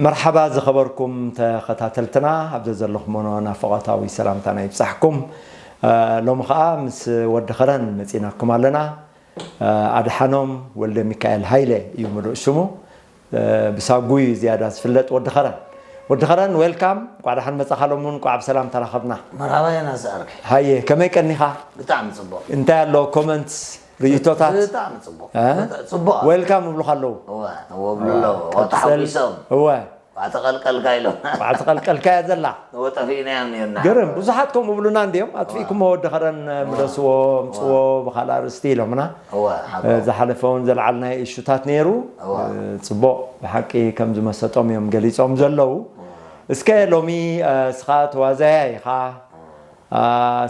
መርሓባ ዝኸበርኩም ተኸታተልትና፣ ኣብ ዘዘለኹምዎ ናፍቖታዊ ሰላምታና ይብጻሕኩም። እ፣ ሎሚ ኸኣ ምስ ወዲ ኸረን መጺናኩም ኣለና። እ፣ ኣድሓኖም ወልደ ሚካኤል ሃይለ እዩ ምሉእ ሽሙ። እ፣ ብሳጉ እዩ ዝያዳ ዝፍለጥ ወዲ ኸረን። ወዲ ኸረን፣ ዌልካም፣ እንቋዕ ደሓን መጻኻ። ሎሚ እውን እንቋዕ ብሰላም ተራኸብና። መርሓባ ዮናስ ኣርከይ። ሃየ፣ ከመይ ቀኒኻ? ብጣዕሚ ጽቡቕ። እንታይ ኣሎ ኮመንትስ፣ ርእይቶታት? ብጣዕሚ ጽቡቕ። እ? ጽቡቕ። ዌልካም ይብሉኻ ኣለዉ። እወ፣ እወ፣ ይብሉ ኣለዉ። እወ፣ ቀጽል። ተሓጒሶም። እወ። እንቋዕ ተቐልቀልካ ኢሎም። እንቋዕ ተቐልቀልካ እያ ዘላ። እወ፣ ጠፊእና እዮም ነርና። ግርም፣ ብዙሓት ከምኡ ይብሉና እንድዮም። ኣጥፊእኩሞ ወዲ ኸረን፣ እወ። ምለስዎ፣ እወ። ምጽዎ፣ ብኻልእ ኣርእስቲ ኢሎምና። እወ፣ ሓቂ። እ፣ ዝሓለፈ እውን ዘልዓልናዮ ኢሹታት ነይሩ። እወ። እ፣ ጽቡቕ፣ ብሓቂ ከም ዝመሰጦም እዮም ገሊጾም ዘለዉ። እወ። እስከ ሎሚ፣ እ፣ እስኻ ተዋዛያይ ኢኻ። እ፣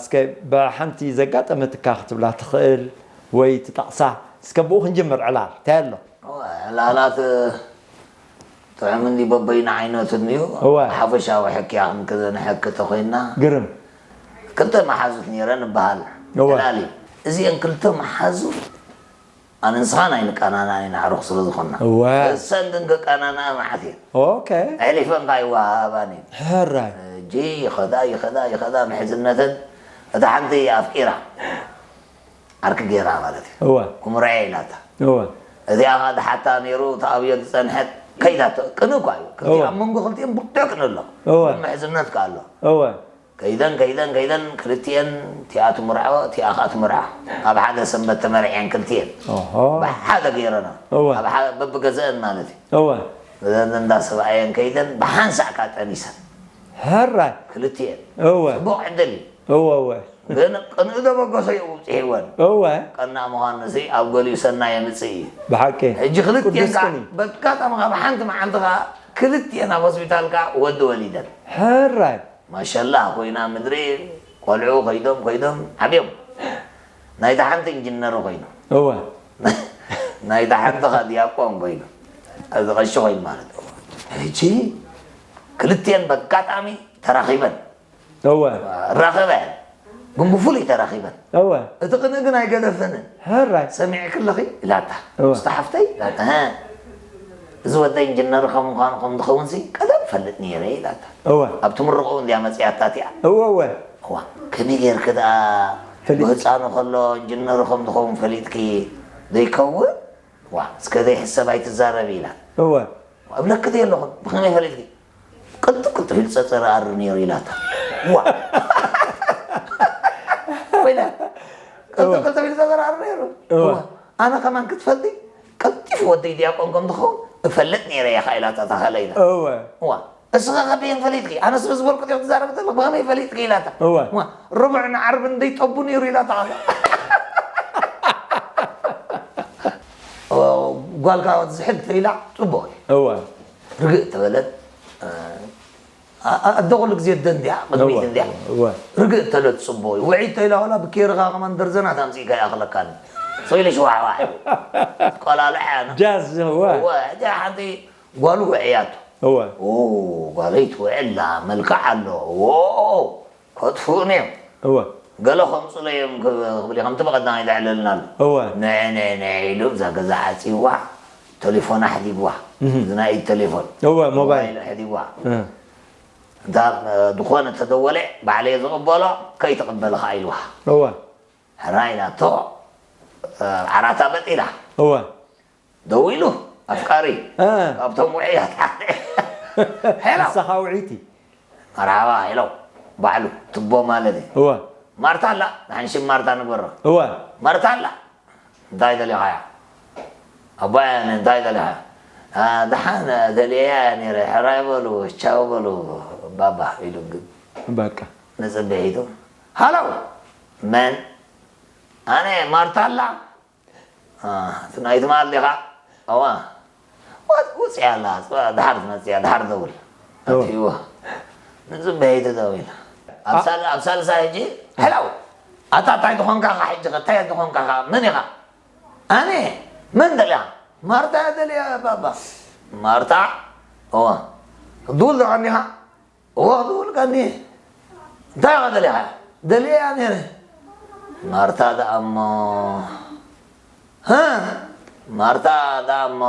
እስከ ብሓንቲ ዘጋጠመትካ ክትብላ ትኽእል ወይ ትጠቕሳ? እስከ ብኡ ክንጅምር ዕላል፣ እንታይ ኣሎ? እወ፣ ዕላላት፣ እ፣ ጥዑም እንዲ በበይኑ ዓይነቱ እንድዩ። እወ። ሓፈሻዊ ሕክያ ክንክ-፣ ንሕኪ ተኾይንና፣ ግርም። ክልተ መሓዙት ነይረን እበሃል። እወ። ዕላል እዩ። እዚአን ክልተ መሓዙት ኣነ ንስኻን ኣይንቀናናእን ኢና፣ ኣዕሩኽ ስለ ዝኾንና። እወ። እሰን ግን ክቀናናኣ መዓት እየን። ኦኬ። ኣሕሊፈን ከኣ ይወሃሃባን እየን። ሕራይ። ሕጂ ይኸዳ፣ ይኸዳ፣ ይኸዳ፣ ምሕዝነተን እታ ሓንቲ ኣፍቂራ። ዓርኪ ገይራ ማለት እዩ። እወ። ክምርዖ ኢላታ። እወ። እዚኣ ኸኣ ድሓታ ነይሩ፣ ተኣብዮ ዝጸንሐት ከይዳቶ፣ ቅንኢ እኳ እዩ። ክልቲኡ እወ። ኣብ መንጎ ክልቲኦም ብርቱዕ ቅንኢ ኣሎ። እወ። ምሕዝነት ከኣ ኣሎ። እወ። ከይደን፣ ከይደን፣ ከይደን፣ ክልቲኤን እቲኣ ትምርዖ፣ እቲኣ ኸኣ ትምርዓ። ኣብ ሓደ ሰንበት ተመርዕየን ክልቲኤን። ኦሆ። ብሓደ ገይረና። እወ። ኣብ ሓደ፣ በብገዘአን ማለት እዩ። እወ። እዘን እንዳ ሰብኣየን ከይደን ብሓንሳእ ከኣ ጠኒሰን። ሕራይ። ክልቲኤን። እወ። ጽቡቕ ዕድል እዩ። እወ፣ እወ። ግን ቅንኢ ዘበገሶ እዩ ኣብጺሕወን። እወ። ቀናእ ምዃኑሲ ኣብ ገሊኡ ሰናይ የምጽእ እዩ። ብሓቂ። ሕጂ ክልቲኤን ቅዱስ ከኣ ቅንኢ። በጋጣሚ ካብ ሓንቲ መዓልቲ ከኣ ክልቲኤን ኣብ ሆስፒታል ከኣ ወዲ ወሊደን። ሕራይ። ማሻላህ ኮይና ምድሪ ቆልዑ ከይዶም፣ ከይዶም ዓብዮም። ናይታ ሓንቲ ኢንጂነር ኮይኑ። እወ። ናይታ ሓንቲ ከኣ ዲያቆን ኮይኑ። እዚ ቀሺ ኮይኑ ማለት እዩ። ሕጂ ክልቲኤን በጋጣሚ ተራኺበን። እወ። ራኸበ። ግን ብፍሉይ ተራኺበን። እወ። እቲ ቅንኢ ግን ኣይገደፈንን። ሕራይ። ሰሚዕኪ ኣለኺ? ኢላታ። እወ። ምስታ ሓፍተይ? ኢላታ። "ሀ፣ እዚ ወደይ ኢንጂነር ከም ምዃኑ ከም ዝኸውንሲ ቀደም ፈልጥ ነይረ" ኢላታ። እወ። ኣብ ትምርቕኡ እንድያ መጺኣታ እቲኣ። እወ፣ እወ። እዋ፣ ከመይ ጌርኪ ደኣ ፈሊጥኪ? ብህጻኑ ከሎ ኢንጂነር ከም ዝኸውን ፈሊጥኪ ዘይከውን? ዋ፣ እስከ ዘይሕሰብ ኣይትዛረቢ ኢላ። እወ። እብለኪ ደይ ኣለኹ፣ ብኸመይ ፈሊጥኪ? ቅልጥፍ ቅልጥፍ ኢሉ ጸጸረ ኣሪ ነይሩ ኢላታ። ዋ። ኮይና፣ ቅልጥፍ እወ። ቅልጥፍ ኢሉ ጸጸረ ኣሪ ነይሩ። እወ። ዋ፣ ኣነ ከማን ክትፈልጢ፣ ቀልጢፉ ወደይ ዲያቆን ከም ዝኸውን እፈልጥ ነይረ እየ ኸኣ ኢላታ እታ ካልኣይ ኢላ። እወ። ዋ፣ እስኻ ከበየን ፈሊጥኪ? ኣነስ ብዝበልኩ ዲኹ ትዛረቢ ዘለኹ፣ ብኸመይ ፈሊጥኪ ኢላታ። እወ። ዋ፣ ርቡዕ ንዓርቢ እንደይጠቡ ነይሩ ኢላታ። ጓልካ ዝሕል ተኢላ ጽቡቕ እዩ። እወ። ርግእ ተበለት፣ እ፣ ኣ-፣ ኣ-፣ ኣደ ኩሉ ግዜ ኣደ እንድያ፣ ቅድሚት እወ፣ እንድያ። እወ። ርግእ ተለት ጽቡቕ እዩ። ውዒ ተኢላ ዋላ ብኬርኻ ከማን ደርዘናት ኣምጺእካ ይኣኽለካኒ። ሰው ኢለ ሽዋሕዋሕ እዩ። ቆላልዓ እያ። ጃዝ፣ እወ። እወ፣ እታ ሓንቲ ጓሉ ውዕያቶ። እወ። ኦ፣ ጓለይ ትውዕላ፣ መልክዕ ኣሎ። ኦ፣ ከጥፍኡኒ እዮም። እወ። ገለ ከምጽሎ እዮም ክብ-፣ ክብል እዩ፣ ከምቲ ብቐዳማይ ዘዕለልና ኣሎ። እወ። ንዕ፣ ንዕ፣ ንዕ ኢሉ እዛ ገዛ ዓጺዋ፣ ቴሌፎን ኣሕዲግዋ። እህ። እዚ ናይ ኢድ ቴሌፎን። እወ፣ ሞባይል። ሞባይል ኣሕዲግዋ። እህ። እንታ፣ እ፣ ዝኾነ ተደወለ፣ ባዕለየ ዝቕበሎ፣ ከይትቕበል ኸኣ ኢልዋ። እወ። ሕራይ ኢላቶ፣ እ፣ ዓራታ በጥ ኢላ። እወ። ደዊሉ ኣፍቃሪ እ። ካብቶም ውዕያት ሓደ። ሄሎ። ንስኻ ውዕይቲ። መርሓባ፣ ሄሎ። ባዕሉ ትቦ ማለት እዩ። እወ። ማርታ ኣላ፣ ንሓን ሽም ማርታ ንግበሮ። እወ። ማርታ ኣላ። እንታይ ደሊኻያ? ኣቦይ ኣነ እንታይ ደሊኻ? ኣ፣ ደሓን ደልየያ ነይረ፣ ሕራይ በሉ፣ ቻው በሉ፣ ባባ ኢሉ ግን በቃ። ንጽበ ሒቱ። ሃሎ! መን? ኣነ ማርታ ኣላ። ኣ፣ እቲ ናይ ትማል ዲኻ? እዋ። ወ-፣ ውጽእ ኣላ፣ ጽ-፣ ድሓር ትመጽእ እያ፣ ድሓር ደውል። እዋ። ኣትይዎ። ንጽበ ሒቱ ደዊሉ። ኣብ ኣ- ሳል-፣ ኣብ ሳልሳይ ሕጂ፣ ሄሎ! ኣታ እንታይ ዝኾንካ ኸ ሕጂ ኸ? እንታይ ዝኾንካ ኸ? መን ኢኻ? ኣነ? መን ደልያ? ማርታ እያ ደልያ ባባ። ማርታ? እወ። ክትድውል ዶ ቀኒኻ? እወ ክትድውል ቀኒ። እንታይ ኢኻ ደሊኻ? ደልየያ ነይረ። ማርታ ደኣ እሞ፣ ሀ? ማርታ ደኣ እሞ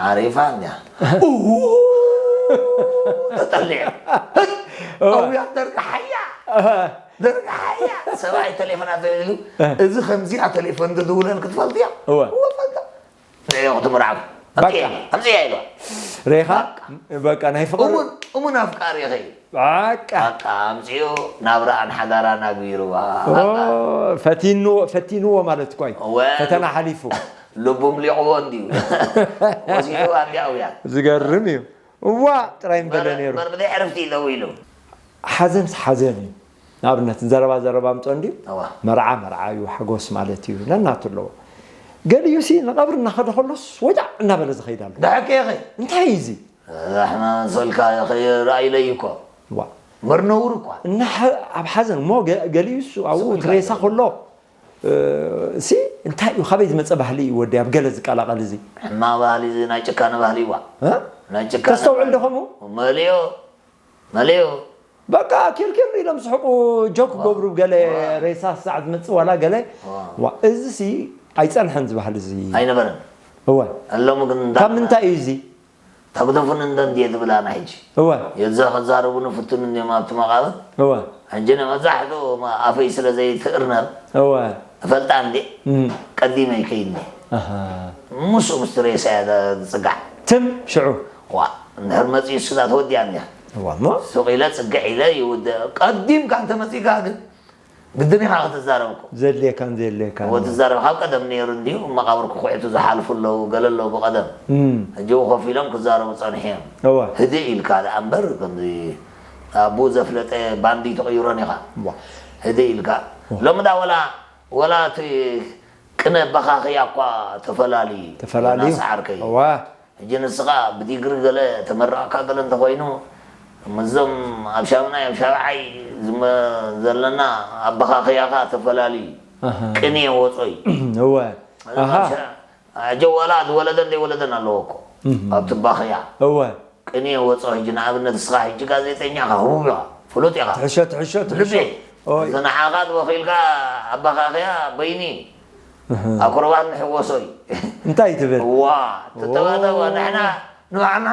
ዓሪፋ እንድያ። እዉ! ተጠሊዑ። ኣውያት ደርቂ ሓያ፣ ደርቂ ሓያ። ሰብኣይ ቴሌፎን ኣዘሊሉ፣ እዚ ከምዚኣ ቴሌፎን ትድውለል ክትፈልጥያ? እወ። እወ፣ ፈልጣ። ንዕዮ ክትምርዓው። በቃ። ኣምፅያ፣ ኣምፅያ ኢልዋ። ሬኻ? በቃ። በቃ፣ ናይ ፍቕሪ እሙን፣ እሙን ኣፍቃሪ ኢኺ። በቃ። በቃ፣ ኣምፅኡ ናብራኣን ሓዳራን ኣግቢርዋ። ኦ፣ በቃ። ፈቲንዎ፣ ፈቲንዎ ማለት እኮ እዩ። እወ። ፈተና ሓሊፉ። ልቡ ምሊቕዎ እንድዩ። ወሲድዋ እንድያ ኣውያት። ዝገርም እዩ። እዋ ጥራይ ምበለ እምበር፣ ነይሩ። እምበር ብዘይ ዕረፍቲ እዩ ደዊሉ። ሓዘንስ ሓዘን እዩ። ንኣብነት ዘረባ ዘረባ ኣምጾ እንድዩ። እዋ። መርዓ መርዓ እዩ፣ ሓጎስ ማለት እዩ። ነናቱ ኣለዎ። ገሊኡሲ ንቐብሪ እናኸደ ከሎስ ወጃዕ እናበለ ዝኸይድ ኣሎ። ደሓቂ ኢኺ። እንታይ እዩ እዚ? ራሕማ ሰልካ ኢኺ፣ ራእይለይ እኮ። ዋ። እምበር ነውሪ እኳ። እና ሓ-፣ ኣብ ሓዘን እሞ ገ-፣ ገሊኡስ ኣብኡ ስቕ እቲ ኢልካ ሬሳ ኢኻ። ከሎ፣ እ፣ ሲ እንታይ እዩ? ካበይ ዝመጸ ባህሊ እዩ ወዲ ኣብ ገለ ዝቀላቐል እዚ? ሕማቕ ባህሊ እዚ ናይ ጭካነ ባህሊ እዋ። እ? ናይ ጭካነ ተስተውዕል ባህሊ። ዶ ከምኡ? መሊኦ፣ መሊኦ። በቃ ኪርኪር ኢሎም ዝስሕቁ ጆክ ዋ። ገብሩ ገለ ዋ። ሬሳ ሳዕ ዝመጽእ ዋላ ገለ። ዋ። ዋ፣ እዚ ሲ ኣይጸንሐን ዝበሃል እዚ። ኣይነበረን። እወ። ኣሎሙ ግን ካብ እንዳበልና ምንታይ እዩ እዚ? ተግደፉኒ እንዶ እንድየ ዝብል ኣነ ሕጂ። እወ። የዛ ከዛረቡኒ ፍቱን እንድዮም ኣብቲ መቓብር። እወ። ሕጂ ንመብዛሕትኡ ማ-፣ ኣፈይ ስለ ዘይትእርነብ እወ። እፈልጣ እንድየ። እም። ቀዲመ ይከይድ እንድየ። ኣሃ። ምስኡ ምስቲ ሬሳ እየ ደ-፣ ዝጽጋዕ። ትም ሽዑ። ዋ፣ እንድሕር መጺኡ እሱዳ ተወዲኣ እንድያ። እዋ እሞ? ሱቕ ኢለ ጽግዕ ኢለ ይውደ-፣ ቀዲምካ እንተመጺእካ ግን ግድን ኢኻ ክትዛረብ እኮ። ዘድልየካን ዘየድልየካን። እወ፣ ትዛረብ። ካብ ቀደም ነይሩ እንድዩ፣ መቓብር ክኹዕቱ ዝሓልፉ ኣለዉ፣ ገለ ኣለዉ ብቐደም። እም። ሕጂ እውን ኮፍ ኢሎም ክዛረቡ ጸንሑ እዮም። እወ። ህድእ ኢልካ ደኣ እምበር፣ ከምዚ ኣቦኡ ዘፍለጠ ባንዲ ተቐይሮን ኢኻ። እዋ። ህድእ ኢልካ። እዋ። ሎሚ ዳ ወላ፣ ወላ እቲ ቅነ በኻኽያ እኳ ተፈላልዩ እዩ። ተፈላልዩ? እናሰዓርከ እዩ። እዋ። ሕጂ ንስኻ ብዲግሪ ገለ ተመረቕካ ገለ እንተኾይኑ፣ ምስዞም ኣብ ሻምናይ ኣብ ሻብዓይ ዝመ-፣ ዘለና ኣበኻኽያኻ ተፈላልዩ እዩ። ኣሃ። ቅኔ ወጾ እዩ። እወ። እዞም ኣሃ። ኣብ ሻ-፣ ሕጂ ዋላ ዝወለደን ዘይወለደን ኣለዎ እኮ። እህ። ኣብቲ ባኽያ። እወ። ቅኔ ወጾ ሕጂ ንኣብነት ንስኻ ሕጂ ጋዜጠኛ ኢኻ፣ ህቡብ ኢኻ፣ ፍሉጥ ኢኻ። ትሕሾ፣ ትሕሾ፣ ትሕሾ። ልቢ። ኦይ። እዚ ንዓኻ ዝወኺልካ ኣበኻኽያ በይኒ እዩ። እህ። ኣክሮባት ንሕወሶ እዩ። እንታይ ትብል? እዋ፣ ትተባተባ፣ ኦ። ንሕና ንባዕልና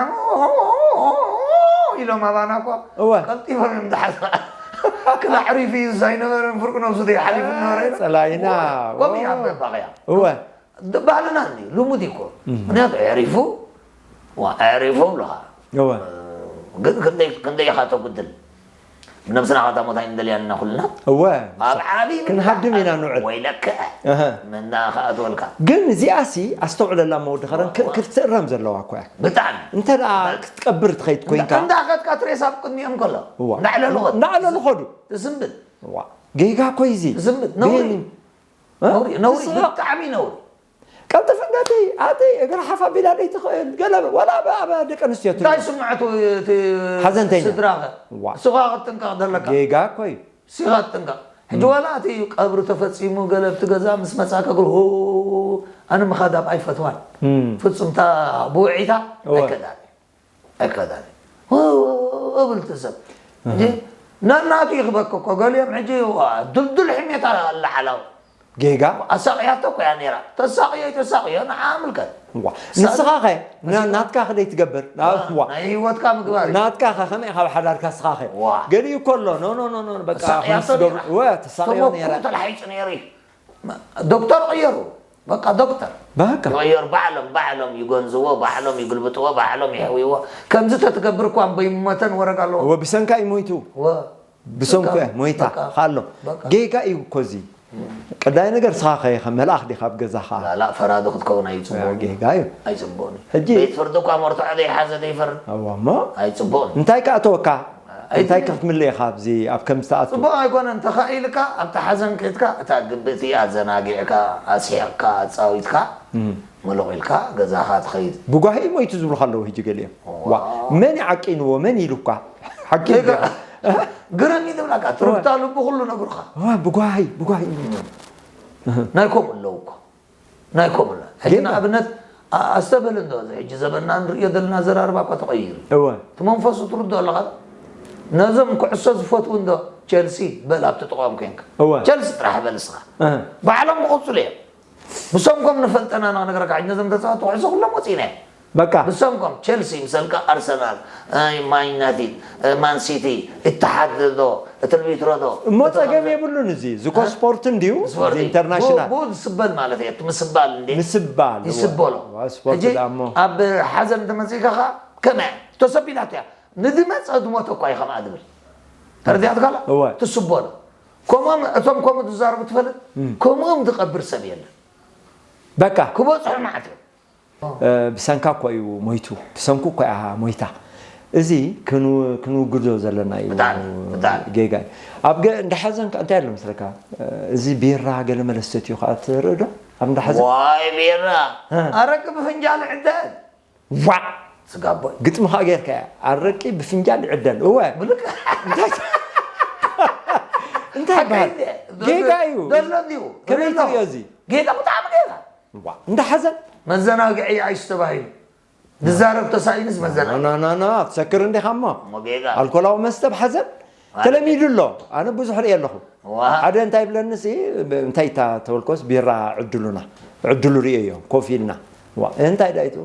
ኢሎም ኣባና እኮ እወ። ቀልጢፎም እዮም ዝሓዝዋ። ክላዕሪፍ እዩ ዝሳይ ነበረ፣ ፍርቂ ነብሱ ዘይሓሊፉ ነበረ። ጸላኢና። እወ፣ ከምኡ እዩ ኣብ መባቕያ። እወ። ድ-፣ ባህልና እንድዩ፣ ልሙድ እዩ እኮ። እም። ምክንያቱ ኣዕሪፉ፣ ዋ፣ ኣዕሪፉ ብለኻ። እወ። ግን ክንደይ፣ ክንደይ ኢኻ ተጉድል? ብነብስና ኸታ ሞት ኣይንደልያን ኢና ኩልና። እወ። ኣብ ዓቢ ክንሃድም ኢና ንውዕል። ወይለከ። እህ። ምና ከኣትወልካ። ግን እዚኣሲ ኣስተውዕለላ እሞ ወዲ ኸረን ክ-፣ እወ። ክትእረም ዘለዋ እኮ እያ። ብጣዕሚ። እንተ ደኣ ብጣዕሚ። ክትቀብር ትኸይድ ኮይንካ። እንዳ ኸድካ ትሬሳ ኣብ ቅድሚኦም ከሎ። እወ። እንዳዕለሉ ኸዱ። እንዳዕለሉ ኸዱ። ትስንብድ። እዋ። ጌጋ እኮ እዩ እዚ። ትስንብድ። ነውሪ። ግን እ? ነውሪ፣ ነውሪ፣ ትስሕቕ። ብጣዕሚ ነውሪ። ቀልጥፍ እንዳተይ፣ ኣተይ፣ እግራ ሓፍ ኣቢላ ደይ ትኽእል፣ ገለ፣ ወላ ኣብ፣ ኣብ ደቂ ኣንስትዮ ትብል። እንታይ ስምዕቱ እቲ ሓዘንተኛ። ስድራኸ? ዋ። ንስኻ ክትጥንቀቕ ዘለካ። ጌጋ እኮ እዩ። ንስኻ ትጥንቀቕ። ሕጂ እም። ዋላ እቲ ቀብሪ ተፈጺሙ፣ ገለ ኣብቲ ገዛ ምስ መጻካ እግሩ፣ ሆ፣ ኣነ ምኻድ ኣብ ኣይፈትዋን። እም። ፍጹም እታ ብውዒታ እወ። ኣይከዳን። ኣይከዳን። እብል እቲ ሰብ። እህ። እንጂ ነናቱ ይኽበክ እኮ። ገሊኦም ሕጂ፣ ዋ፣ ድልዱል ሕሜታ ኣላ ዓላው። ጌጋ? ኣሳቕያቶ እኮ እያ ነይራ። ተሳቕዮ፣ ተሳቕዮ፣ ንዓ ምልከት። ዋ፣ ንስኻ ኸ? ና-፣ ናትካ ኸ ደይ ትገብር? ዋ፣ ዋ። ናይ ህይወትካ ምግባር እዩ። ናትካ ኸ ከመይ ኢኻ ኣብ ሓዳርካ ንስኻ ኸ? ዋ። ገሊኡ እኮ ኣሎ። ኖ፣ ኖ፣ ኖ፣ ኖ፣ በቃ፣ ኣሳቕያቶ ነይራ። ወ-፣ ተሳቕዮ ተመኩሩ ነይራ። ተላሒጹ ነይሩ እዩ። ዶክተር ቀየሩ። በቃ ዶክተር። በቃ። ይቐየሩ። ባዕሎም፣ ባዕሎም ይገንዝዎ፣ ባዕሎም ይግልብጥዎ፣ ባዕሎም ይሕውይዎ። ከምዚ ተትገብር እኳ እምበይ ሞተን ወረግ ኣለዎ። ወ ብሰንካ እዩ ሞይቱ። ወ ብሰንኩ በቃ፣ እያ ሞይታ። በቃ። ካሎ። በቃ። ጌጋ እዩ እኮ እዚ። ቀዳይ ነገር ንስኻ ኸ ከም መልኣኽ ዲኻ ኣብ ገዛኻ? ላላ ፈራዲ ክትከውን ኣይጽቡቕን እዩ። ጌጋ እዩ። ኣይጽቡቕን እዩ። ሕጂ ቤት ፍርዲ እኳ መርትዖ ዘይሓዘ ዘይፈርድ። እዋ እሞ? ኣይጽቡቕን እዩ። እንታይ ከ ኣተወካ? ኣይ-፣ እንታይ ክትምለ ኢኻ ኣብዚ ኣብ ከም ዝተኣቱ? ጽቡቕ ኣይኮነን፣ ተኻኢልካ ኣብቲ ሓዘን ከይድካ እታ ግብእቲ ኣዘናጊዕካ፣ ኣስሒቕካ፣ ኣጻዊትካ፣ እም። ምሉቕ ኢልካ ገዛኻ ትኸይድ። ብጓሂ ሞይቱ ዝብሉኻ ኣለዉ ሕጂ ገሊኦም። ዋ። ዋ፣ መን ይዓቂንዎ፣ መን ኢሉካ? ሓቂ ጌጋ። ይብሉኻ። ግርም እዩ ዝብላካ፣ ትርግታ ዋ። ልቡ ኩሉ ነግሩኻ። ዋ፣ ብጓሂ፣ ብጓሂ ሞይቱ። ናይ ከምኡ ኣለዉ እኮ። ናይ ከምኡላ። ሕጂ ጌጋ። ንኣብነት፣ ኣ-፣ ኣስተብህል እንዶ፣ እዚ ሕጂ ዘበንና ንርእዮ ዘለና ኣዘራርባ እኳ ተቐይሩ። እወ። እቲ መንፈሱ ትርድኦ ኣለኻ? ነዞም ኩዕሶ ዝፈትዉ እንዶ፣ ቸልሲ በል ኣብቲ ጥቕኦም ኮንካ። እወ። ቸልሲ ጥራሕ በል እስኻ። እህ። ባዕሎም ክቕጽሉ እዮም። ብሰንኮም ንፈልጠና ንኽነግረካ፣ ሕጂ ነዞም ተጻወትቲ ኩዕሶ ኩሎም ወጺእና እዮም። በቃ ብሰንኮም ቸልሲ ምሰልካ ኣርሰናል፣ ማን ዩናይትድ፣ ማን ሲቲ፣ እተሓድ ዶ፣ እትልቢትሮ ዶ፣ እሞ ጸገም የብሉን። እዚ ዝኮ ስፖርት እንዲዩ ስፖርት ኢንተርናሽናል ብኡ ዝስበል ማለት እየ። እቲ ምስባል እንዴ ምስባል ይስበሎ። ስፖርት ሕጂ ዳሞ ኣብ ሓዘን ተመጺእካ ከመ ተሰቢላትያ ንድመጸ ድሞት እኳ ኢኸም ኣድብል ተረዲኣትካላ እወ። ትስበሎ። ከምኦም እቶም ከምኡ ዝዛረቡ ትፈልጥ ከምኦም ዝቐብር ሰብ የለን። በቃ ክበጽሑ ማለት እዮም። ብሰንካ እኮ እዩ ሞይቱ። ብሰንኩ እኮ እያ ሞይታ። እዚ ክንውግዶ ዘለና እዩ ብጣዕሚ፣ ብጣዕሚ። ጌጋ እዩ። ኣብ ገ- እንዳ ሓዘን ከ- እንታይ ኣሎ መስለካ? እዚ ቢራ ገለ መለ ዝሰትዩ ከዓ ትርኢ ዶ? ኣብ እንዳ ሓዘን ዋይ ቢራ እ። ኣረቂ ብፍንጃል ዕደል ዋዕ ስጋቦ ግጥሚ ከዓ ጌርካ እያ። ኣረቂ ብፍንጃል ይዕደል። እወ ብልክ እንታይ እንታይ ይበሃል? ጌጋ እዩ። ዘሎ እንዲሁ ከመይ ትሪኦ እዚ? ጌጋ ብጣዕሚ ጌጋ ዋ እንዳ ሓዘን መዘናግዒ ኣይሱ ተባሂሉ ዝዛረብ ተሳኢንስ መዘናግዒ ና ና ና ትሰክር እንዲኻ እሞ እሞ ጌጋ ኣልኮላዊ መስተ ብሓዘን ተለሚዱ ኣሎ። ኣነ ብዙሕ ርኢ ኣለኹ። ዋ ሓደ እንታይ ይብለኒ ሲ እንታይ እታ ተበልኮስ ቢራ ዕድሉና ዕድሉ ርእዮ እዮም ኮፍ ኢልና ዋ እንታይ ዳይቱ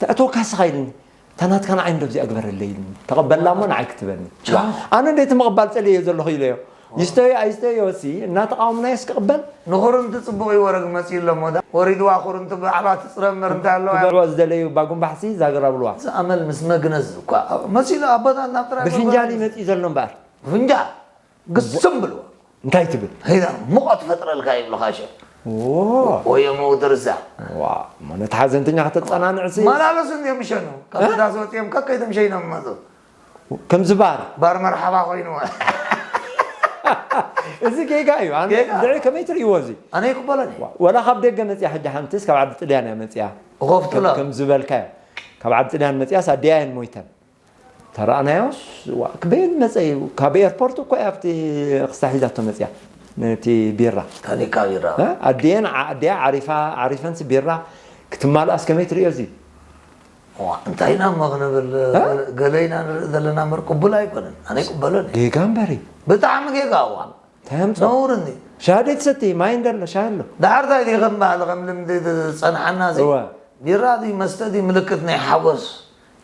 ተእተወካ ስኻ ኢልኒ እታ ናትካ ንዓይ እንደዚ ኣግበረለይ ኢልኒ ተቐበላ እሞ ንዓይ ክትበኒ ዋ ኣነ እንዴት ምቕባል ጸልየ ዘለኹ ኢለዮ ይስተዮ ኣይስተዮ ሲ እናተቃወምናዮስ ክቕበል ንኹርንቲ ጽቡቕ እዩ ወረግ መጺኡ ኣሎ ሞዳ ወሪድዋ ኹርንቲ ባዕላ ትጽረ እምበር እንታይ ኣለዋ ክበልዋ ዝደለዩ ባጉምባሕሲ ዛገር ኣብልዋ ዝኣመል ምስ መግነዝ እኳ መሲሉ ኣቦታት ናብ ጥራይ ብፍንጃል ይመጽእ ዘሎ እምበኣር ብፍንጃል ግስም ብልዋ እንታይ ትብል ሄዳ ሙቐት ፈጥረልካ ይብልኻ ሸ ኦ፣ ወየሞ ድርዛ ዋ፣ እሞ ነቲ ሓዘንተኛ ከተጸናንዕሲ መላለሱ እንዲዮም ይሸኑ ካብቲ ዳስ ወፂኦም ከከይቶም ሸይኖም መፁ ከምዚ ባር ባር መርሓባ ኮይኑ እዚ ጌጋ እዩ። ኣነ ጌጋ። ድዒ ከመይ ትርእይዎ እዚ? ኣነ ይቅበለኒ ወላ ካብ ደገ መጽያ ሕጂ ሓንትስ ካብ ዓዲ ጥልያን እያ መጽያ እኮፍጥሎ ከም ዝበልካዮ ካብ ዓዲ ጥልያን መጽያስ ኣዲኣየን ሞይተን ተረኣናዮስ ዋ፣ ክበየን መጸ እዩ ካብ ኤርፖርት እኮ እያ ኣብቲ ክስታ ሒዛቶ መጽያ ነቲ ቢራ ታኒካ ቢራ እ? ኣዲኤን ዓ- ኣዲኣ ዓሪፋ ዓሪፈንስ ቢራ ክትማልኣስ ከመይ ትርእዮ እዚ? ዋ፣ እንታይ ኢና እሞ ክንብል ገለ ኢና ንርኢ ዘለና እምበር ቅቡል ኣይኮነን ኣነ ይቅበለኒ ጌጋ እምበሪ ብጣዕሚ ጌጋ እዋ እንታይ ኣምጾ? ነውርኒ ሻሃ ደይትሰቲ ማይ እንደሎ ሻሃ ኣሎ ዳሕር እንታይ ድዩ ከም ባህሊ ከም ልምዲ ዝጸንሓና እዚ እወ ቢራ ድዩ መስተ ድዩ ምልክት ናይ ሓጎስ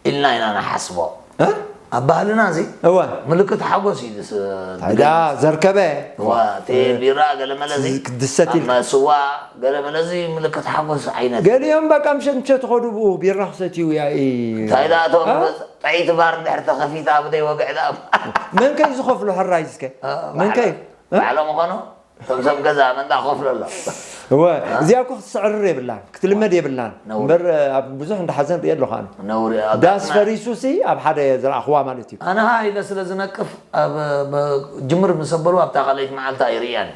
ኢልና ኢና ንሓስቦ እ? ኣብ ባህልና እዚ እወ ምልክት ሓጎስ እዩ ዝስ- ታዲያ ዘርከበ እዋ እቲ ቢራ ገለ መለ እዚ ክትድሰት ኣብ ኢልካ ስዋ ገለ መለ እዚ ምልክት ሓጎስ ዓይነት ገሊኦም በቃ ምሸት ምሸት ትኸዱ ብኡ ቢራ ክሰትዩ እያ እ እንታይ ደኣ እቶም እ? ጠይቲ ባር እንድሕር ተኸፊታ ብደይ ወግዕ ደኣ መን ከይ ዝኸፍሎ ሕራይ እስከ መን ከይ ባዕሎም ምዃኑ እቶም ሰብ ገዛ መንዳ ክኸፍሎ ኣሎ እወ እዚኣ እኮ ክትስዕርር የብላን ክትልመድ የብላን ነውሪ። እምበር ኣብ ብዙሕ እንዳሓዘን ርእየ ኣለኹ ኣነ ነውሪ ዳስ ፈሪሱ ሲ ኣብ ሓደ ዝረኣኽዋ ማለት እዩ ኣነ ሃ ኢለ ስለ ዝነቅፍ ኣብ ብ- ጅምር ምስ ኣበሉ ኣብታ ካልኣይቲ መዓልታ ኣይርእያን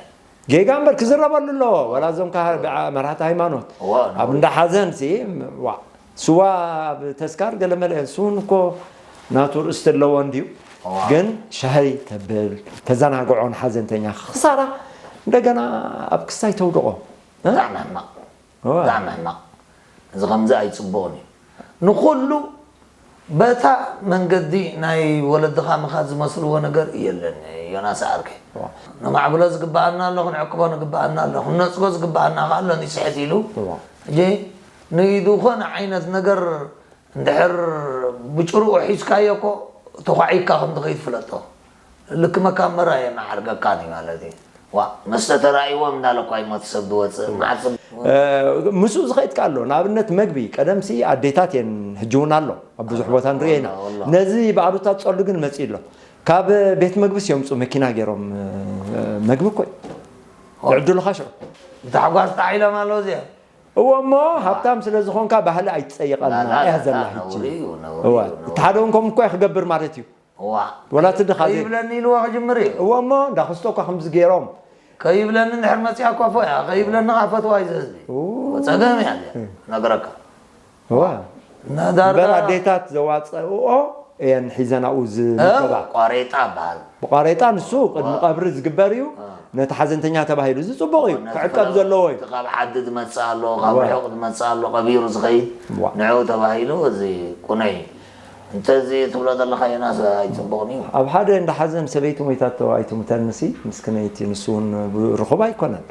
ጌጋ እምበር ክዝረበሉ ኣለዎ ወላ እዞም ካህ- ብዓ- መራሕቲ ሃይማኖት እወ፣ ኣብ እንዳ ሓዘን ሲ ዋ ስዋ ኣብ ተስካር ገለ መለ ስውን እኮ ናቱ ርእስቲ ኣለዎ እንድዩ እዋ። ግን ሻሂ ተብል ተዘናግዖ ንሓዘንተኛ ክሳራ እንደገና ኣብ ክስታይ ተውድቆ እ? ብጣዕሚ ሕማቕ እዋ። ብጣዕሚ ሕማቕ እዚ ከምዚ ኣይፅቡቕን እዩ ንኩሉ በታ መንገዲ ናይ ወለድኻ ምኻድ ዝመስልዎ ነገር የለን ዮናስ ዓርከይ ነማዕብሎ ዝግበኣና ኣሎ ክንዕቅቦ ንግበኣና ኣሎ ክንነፅጎ ዝግበኣና ከዓ ኣሎ ንስሕት ኢሉ እዋ። ሕጂ ንዝኾነ ዓይነት ነገር እንድሕር ብጭርኡ ሒዝካዮ እኮ ተኳዒካ ከም ትኸይድ ፍለጦ ልክመካ እምበር ኣየመዓርገካን እዩ ማለት እዩ ዋ መስተ ተራእይዎም እንዳለ እኳ ይሞት ሰብ ዝወፅእ መዓት ምስኡ ዝኸይድ ከ ኣሎ ንኣብነት መግቢ ቀደምሲ ኣዴታት እየን ሕጂ እውን ኣሎ ኣብ ብዙሕ ቦታ ንሪኦ ኢና ነዚ ብኣሉታ ፀሉ ግን መፂ ኣሎ ካብ ቤት መግቢ ሲዮምፁ መኪና ገይሮም መግቢ እኮ ይዕድሉኻ ሽዑ ብታሕጓስ ጣዒሎም ኣለዉ እዚኣ እዎ እሞ ሃብታም ስለ ዝኾንካ ባህሊ ኣይትፀይቐልና እያ ዘላ ሕጂ እቲ ሓደ እውን ከምኡ እኮ ክገብር ማለት እዩ እዋ ወላ እቲ ድኻ ዘይ- ከይብለኒ ኢልዎ ክጅምር እዩ እዎ እሞ እንዳ ክስቶ እኳ ከምዚ ገይሮም ከይብለኒ እንድሕር መፅያ እኳ ፎ እያ ከይብለኒ ከዓ ፈትዋ እዩ ዘዝቢ ፀገም እያ እዚኣ ነገረካ እዋ እና ዳርጋ እምበር ኣዴታት ዘዋፀእኦ እየን ሒዘን ኣብኡ ዝምገባ ቋሬጣ በሃል ብቋሬጣ ንሱ ቅድሚ ቀብሪ ዝግበር እዩ ነቲ ሓዘንተኛ ተባሂሉ እዚ ፅቡቅ እዩ ክዕቀብ ዘለዎ እዩ እቲ ካብ ዓዲ ዝመፅእ ኣሎ ካብ ርሑቅ ዝመፅእ ኣሎ ቀቢሩ ዝኸይድ ዋ። ንዕኡ ተባሂሉ እዚ ቁነ እዩ እንተዚ ትብሎ ዘለካ ዮናስ ኣይፅቡቅን እዩ ኣብ ሓደ እንዳ ሓዘን ሰበይቲ ሞይታቶ ኣይትሙተንሲ ምስክነይቲ ንሱ እውን ርኹብ ኣይኮነን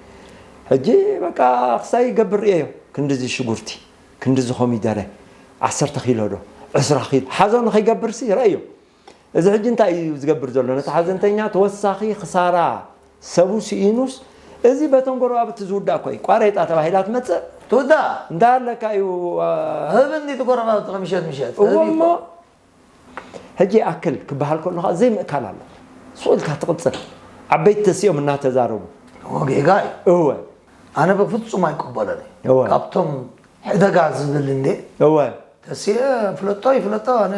ሕጂ በቃ ክሳይ ይገብር እየዮ ክንድዚ ሽጉርቲ ክንድዚ ኮሚደረ ዓሰርተ ኪሎ ዶ ዕስራ ኪሎ ሓዞ ንኸይገብርሲ ረእዮ። እዚ ሕጂ እንታይ እዩ ዝገብር ዘሎ? ነቲ ሓዘንተኛ ተወሳኺ ክሳራ ሰቡ ስኢኑስ፣ እዚ በቶም ጎረባብቲ ዝውዳእ እኮ እዩ። ቋሬጣ ተባሂላ ትመጽእ። ትውዳእ። እንታይ ኣለካ እዩ፣ አ፣ ህብ እንዲ እቲ ጎረባብቲ ከምሸት ምሸት። እዎ ህብ እሞ፣ ይኮ። ሕጂ ይኣክል ክበሃል ከሎ ኸኣ ዘይምእካል ኣሎ። ስቕ ኢልካ ትቕጽል። ዓበይቲ ተሲኦም እናተዛረቡ። እዎ ጌጋ እዩ። እወ። ኣነ ብፍጹም ኣይቅበሎን እየ። እወ። ካብቶም ሕደጋ ዝብል እንዴ? እወ። ተሲኤ ፍለጦ ይፍለጦ፣ ኣነ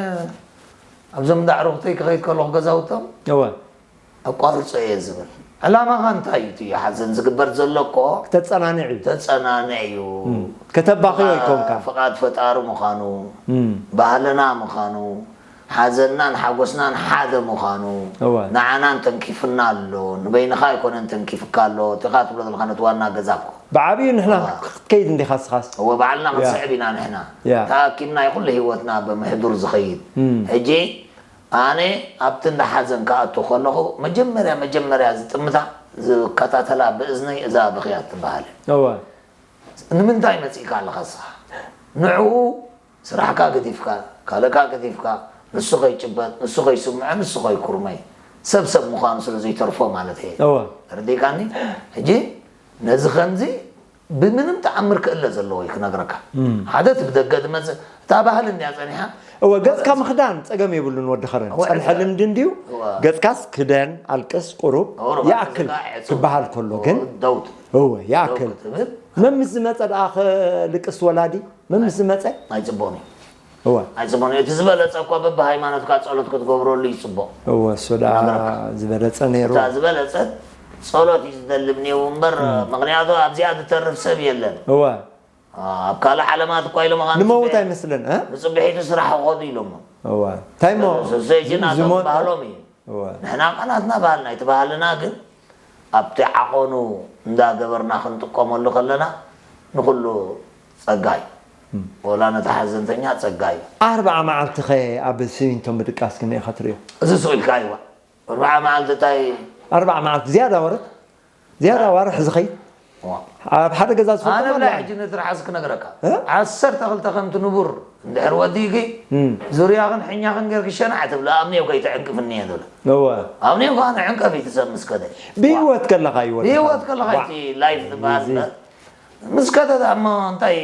ኣብዞም ዳዕሮኽተይ ክኸይድ ከለኹ ገዛውቶም እወ። ኣቋርጾ እየ ዝብል። ዕላማኻ እንታይ እዩ? እቲ ሓዘን ዝግበር ዘሎ እኮ ክተጸናንዕ እዩ። ተጸናንዕ እዩ። እም። ከተባኽዮ ፍቓ-፣ ኣይኮንካን። ፍቓድ ፈጣሪ ምዃኑ፣ እም። ባህልና ምዃኑ፣ ሓዘንናን ሓጎስናን ሓደ ምዃኑ፣ እወ። ንዓናን ተንኪፉና ኣሎ። ንበይንኻ ኣይኮነን ተንኪፍካ ኣሎ። እቲኻ ትብሎ ዘለኻ ነቲ ዋና ገዛ እኮ። ብዓብዩ ንሕና እወ። ክትከይድ እንዲኻ ስኻስ። እወ፣ ባዕልና ያ። ክንስዕብ ኢና ንሕና። ያ። ተኣኪብና እዩ ኩሉ ህይወትና ብምሕዱር ዝኸይድ። እም። ሕጂ ኣነ ኣብቲ እንዳ ሓዘን ክኣቱ ከለኹ መጀመርያ፣ መጀመርያ ዝጥምታ ዝከታተላ ብእዝነይ እዛ ብኽያት ትበሃል እያ። እወ። ንምንታይ መጺእካ ኣለኻ ንስኻ? ንዕኡ ስራሕካ ገዲፍካ፣ ካልእካ ገዲፍካ፣ ንሱ ከይጭበጥ፣ ንሱ ከይስምዖ፣ ንሱ ከይኩርመይ፣ ሰብ ሰብ ምዃኑ ስለ ዘይተርፎ ማለት እየ። እወ። ተረዲእካኒ? ሕጂ ነዚ ከምዚ ብምንም ተኣምር ክእለ ዘለዎ እዩ ክነግረካ። እም። ሓደ እቲ ብደገ ዝመጽእ፣ እታ ባህሊ እንድያ ጸኒሓ። እወ፣ ገጽካ ምኽዳን ጸገም የብሉን ወዲ ኸረን። እወ፣ ጸንሐ እወ። ልምዲ እንድዩ። እወ። ገጽካስ ክደን፣ ኣልቅስ፣ ቁሩብ እወ፣ ይኣክል እወ፣ እወ። ክበሃል ከሎ ግን፣ ደውት። እወ፣ ይኣክል። ደውት ትብል። መምስ ዝመጸ ደኣ ክልቅስ ወላዲ? መምስ ዝመጸ? ኣይጽቡቕን እዩ። እወ። ኣይጽቡቕን እዩ። እቲ ዝበለጸ እኳ በብሃይማኖትካ ጸሎት ክትገብረሉ እዩ ጽቡቕ። እወ፣ እሱ ደኣ ዝበለጸ ነይሩ። እታ ዝበለጸት ጸሎት እዩ ዝደሊ እምበር፣ እም። ምኽንያቱ ኣብዚኣ ዝተርፍ ሰብ የለን። እወ። ኣብ ካልእ ዓለማት እኳ ኢሎም ንመውት ኣይመስልን፣ እ? ንጽብሒቱ ስራሕ ክኸዱ ኢሎሞ። እወ። እንታይ እሞ ሰሰይጂ ናቶም ዝሞት ባህሎም እዩ። እወ። ንሕና ከኣ ናትና ባህልና፣ እቲ ባህልና ግን ኣብቲ ዓቐኑ እንዳገበርና ክንጥቀመሉ ከለና ንኹሉ ጸጋ እዩ። እም። ወላ ነቲ ሓዘንተኛ ጸጋ እዩ። ኣርብዓ መዓልቲ ኸ ኣብ ሲሚንቶ ምድቃስ ግን ኢኻ ትርእዮ? እዚ ስቕ ኢልካ ይዋ። ኣርብዓ መዓልቲ እንታይ? ኣርብዓ መዓልቲ ዝያዳ ወረት? ዝያዳ ዋርሕ ዝኸይድ? ዋ። ኣብ ሓደ ገዛ ዝፈልጦ ኣነ ማለት ብላይ እዩ። ሕጂ ንትርሓስ ክነግረካ። እ? ዓሰርተ ክልተ ከምቲ ንቡር እንድሕር ወዲእኪ፣ እም። ዙርያኽን ሕኛኽን ጌርኪ ሸናዕ ትብላ፣ ኣብኔው ከይትዕንቅፍኒ እየ ትብላ። እወ። ኣብኔው ከኣ ንዕንቀፍ እዩ ትሰብ ምስ ከደ። ብህይወት ከለኻ እዩ ወዲ ብህይወት ሓው። ከለኻ ዋ። እቲ ላይፍ ዝበሃል እዚ እምበር። ምስ ከደ ደኣ እሞ እንታይ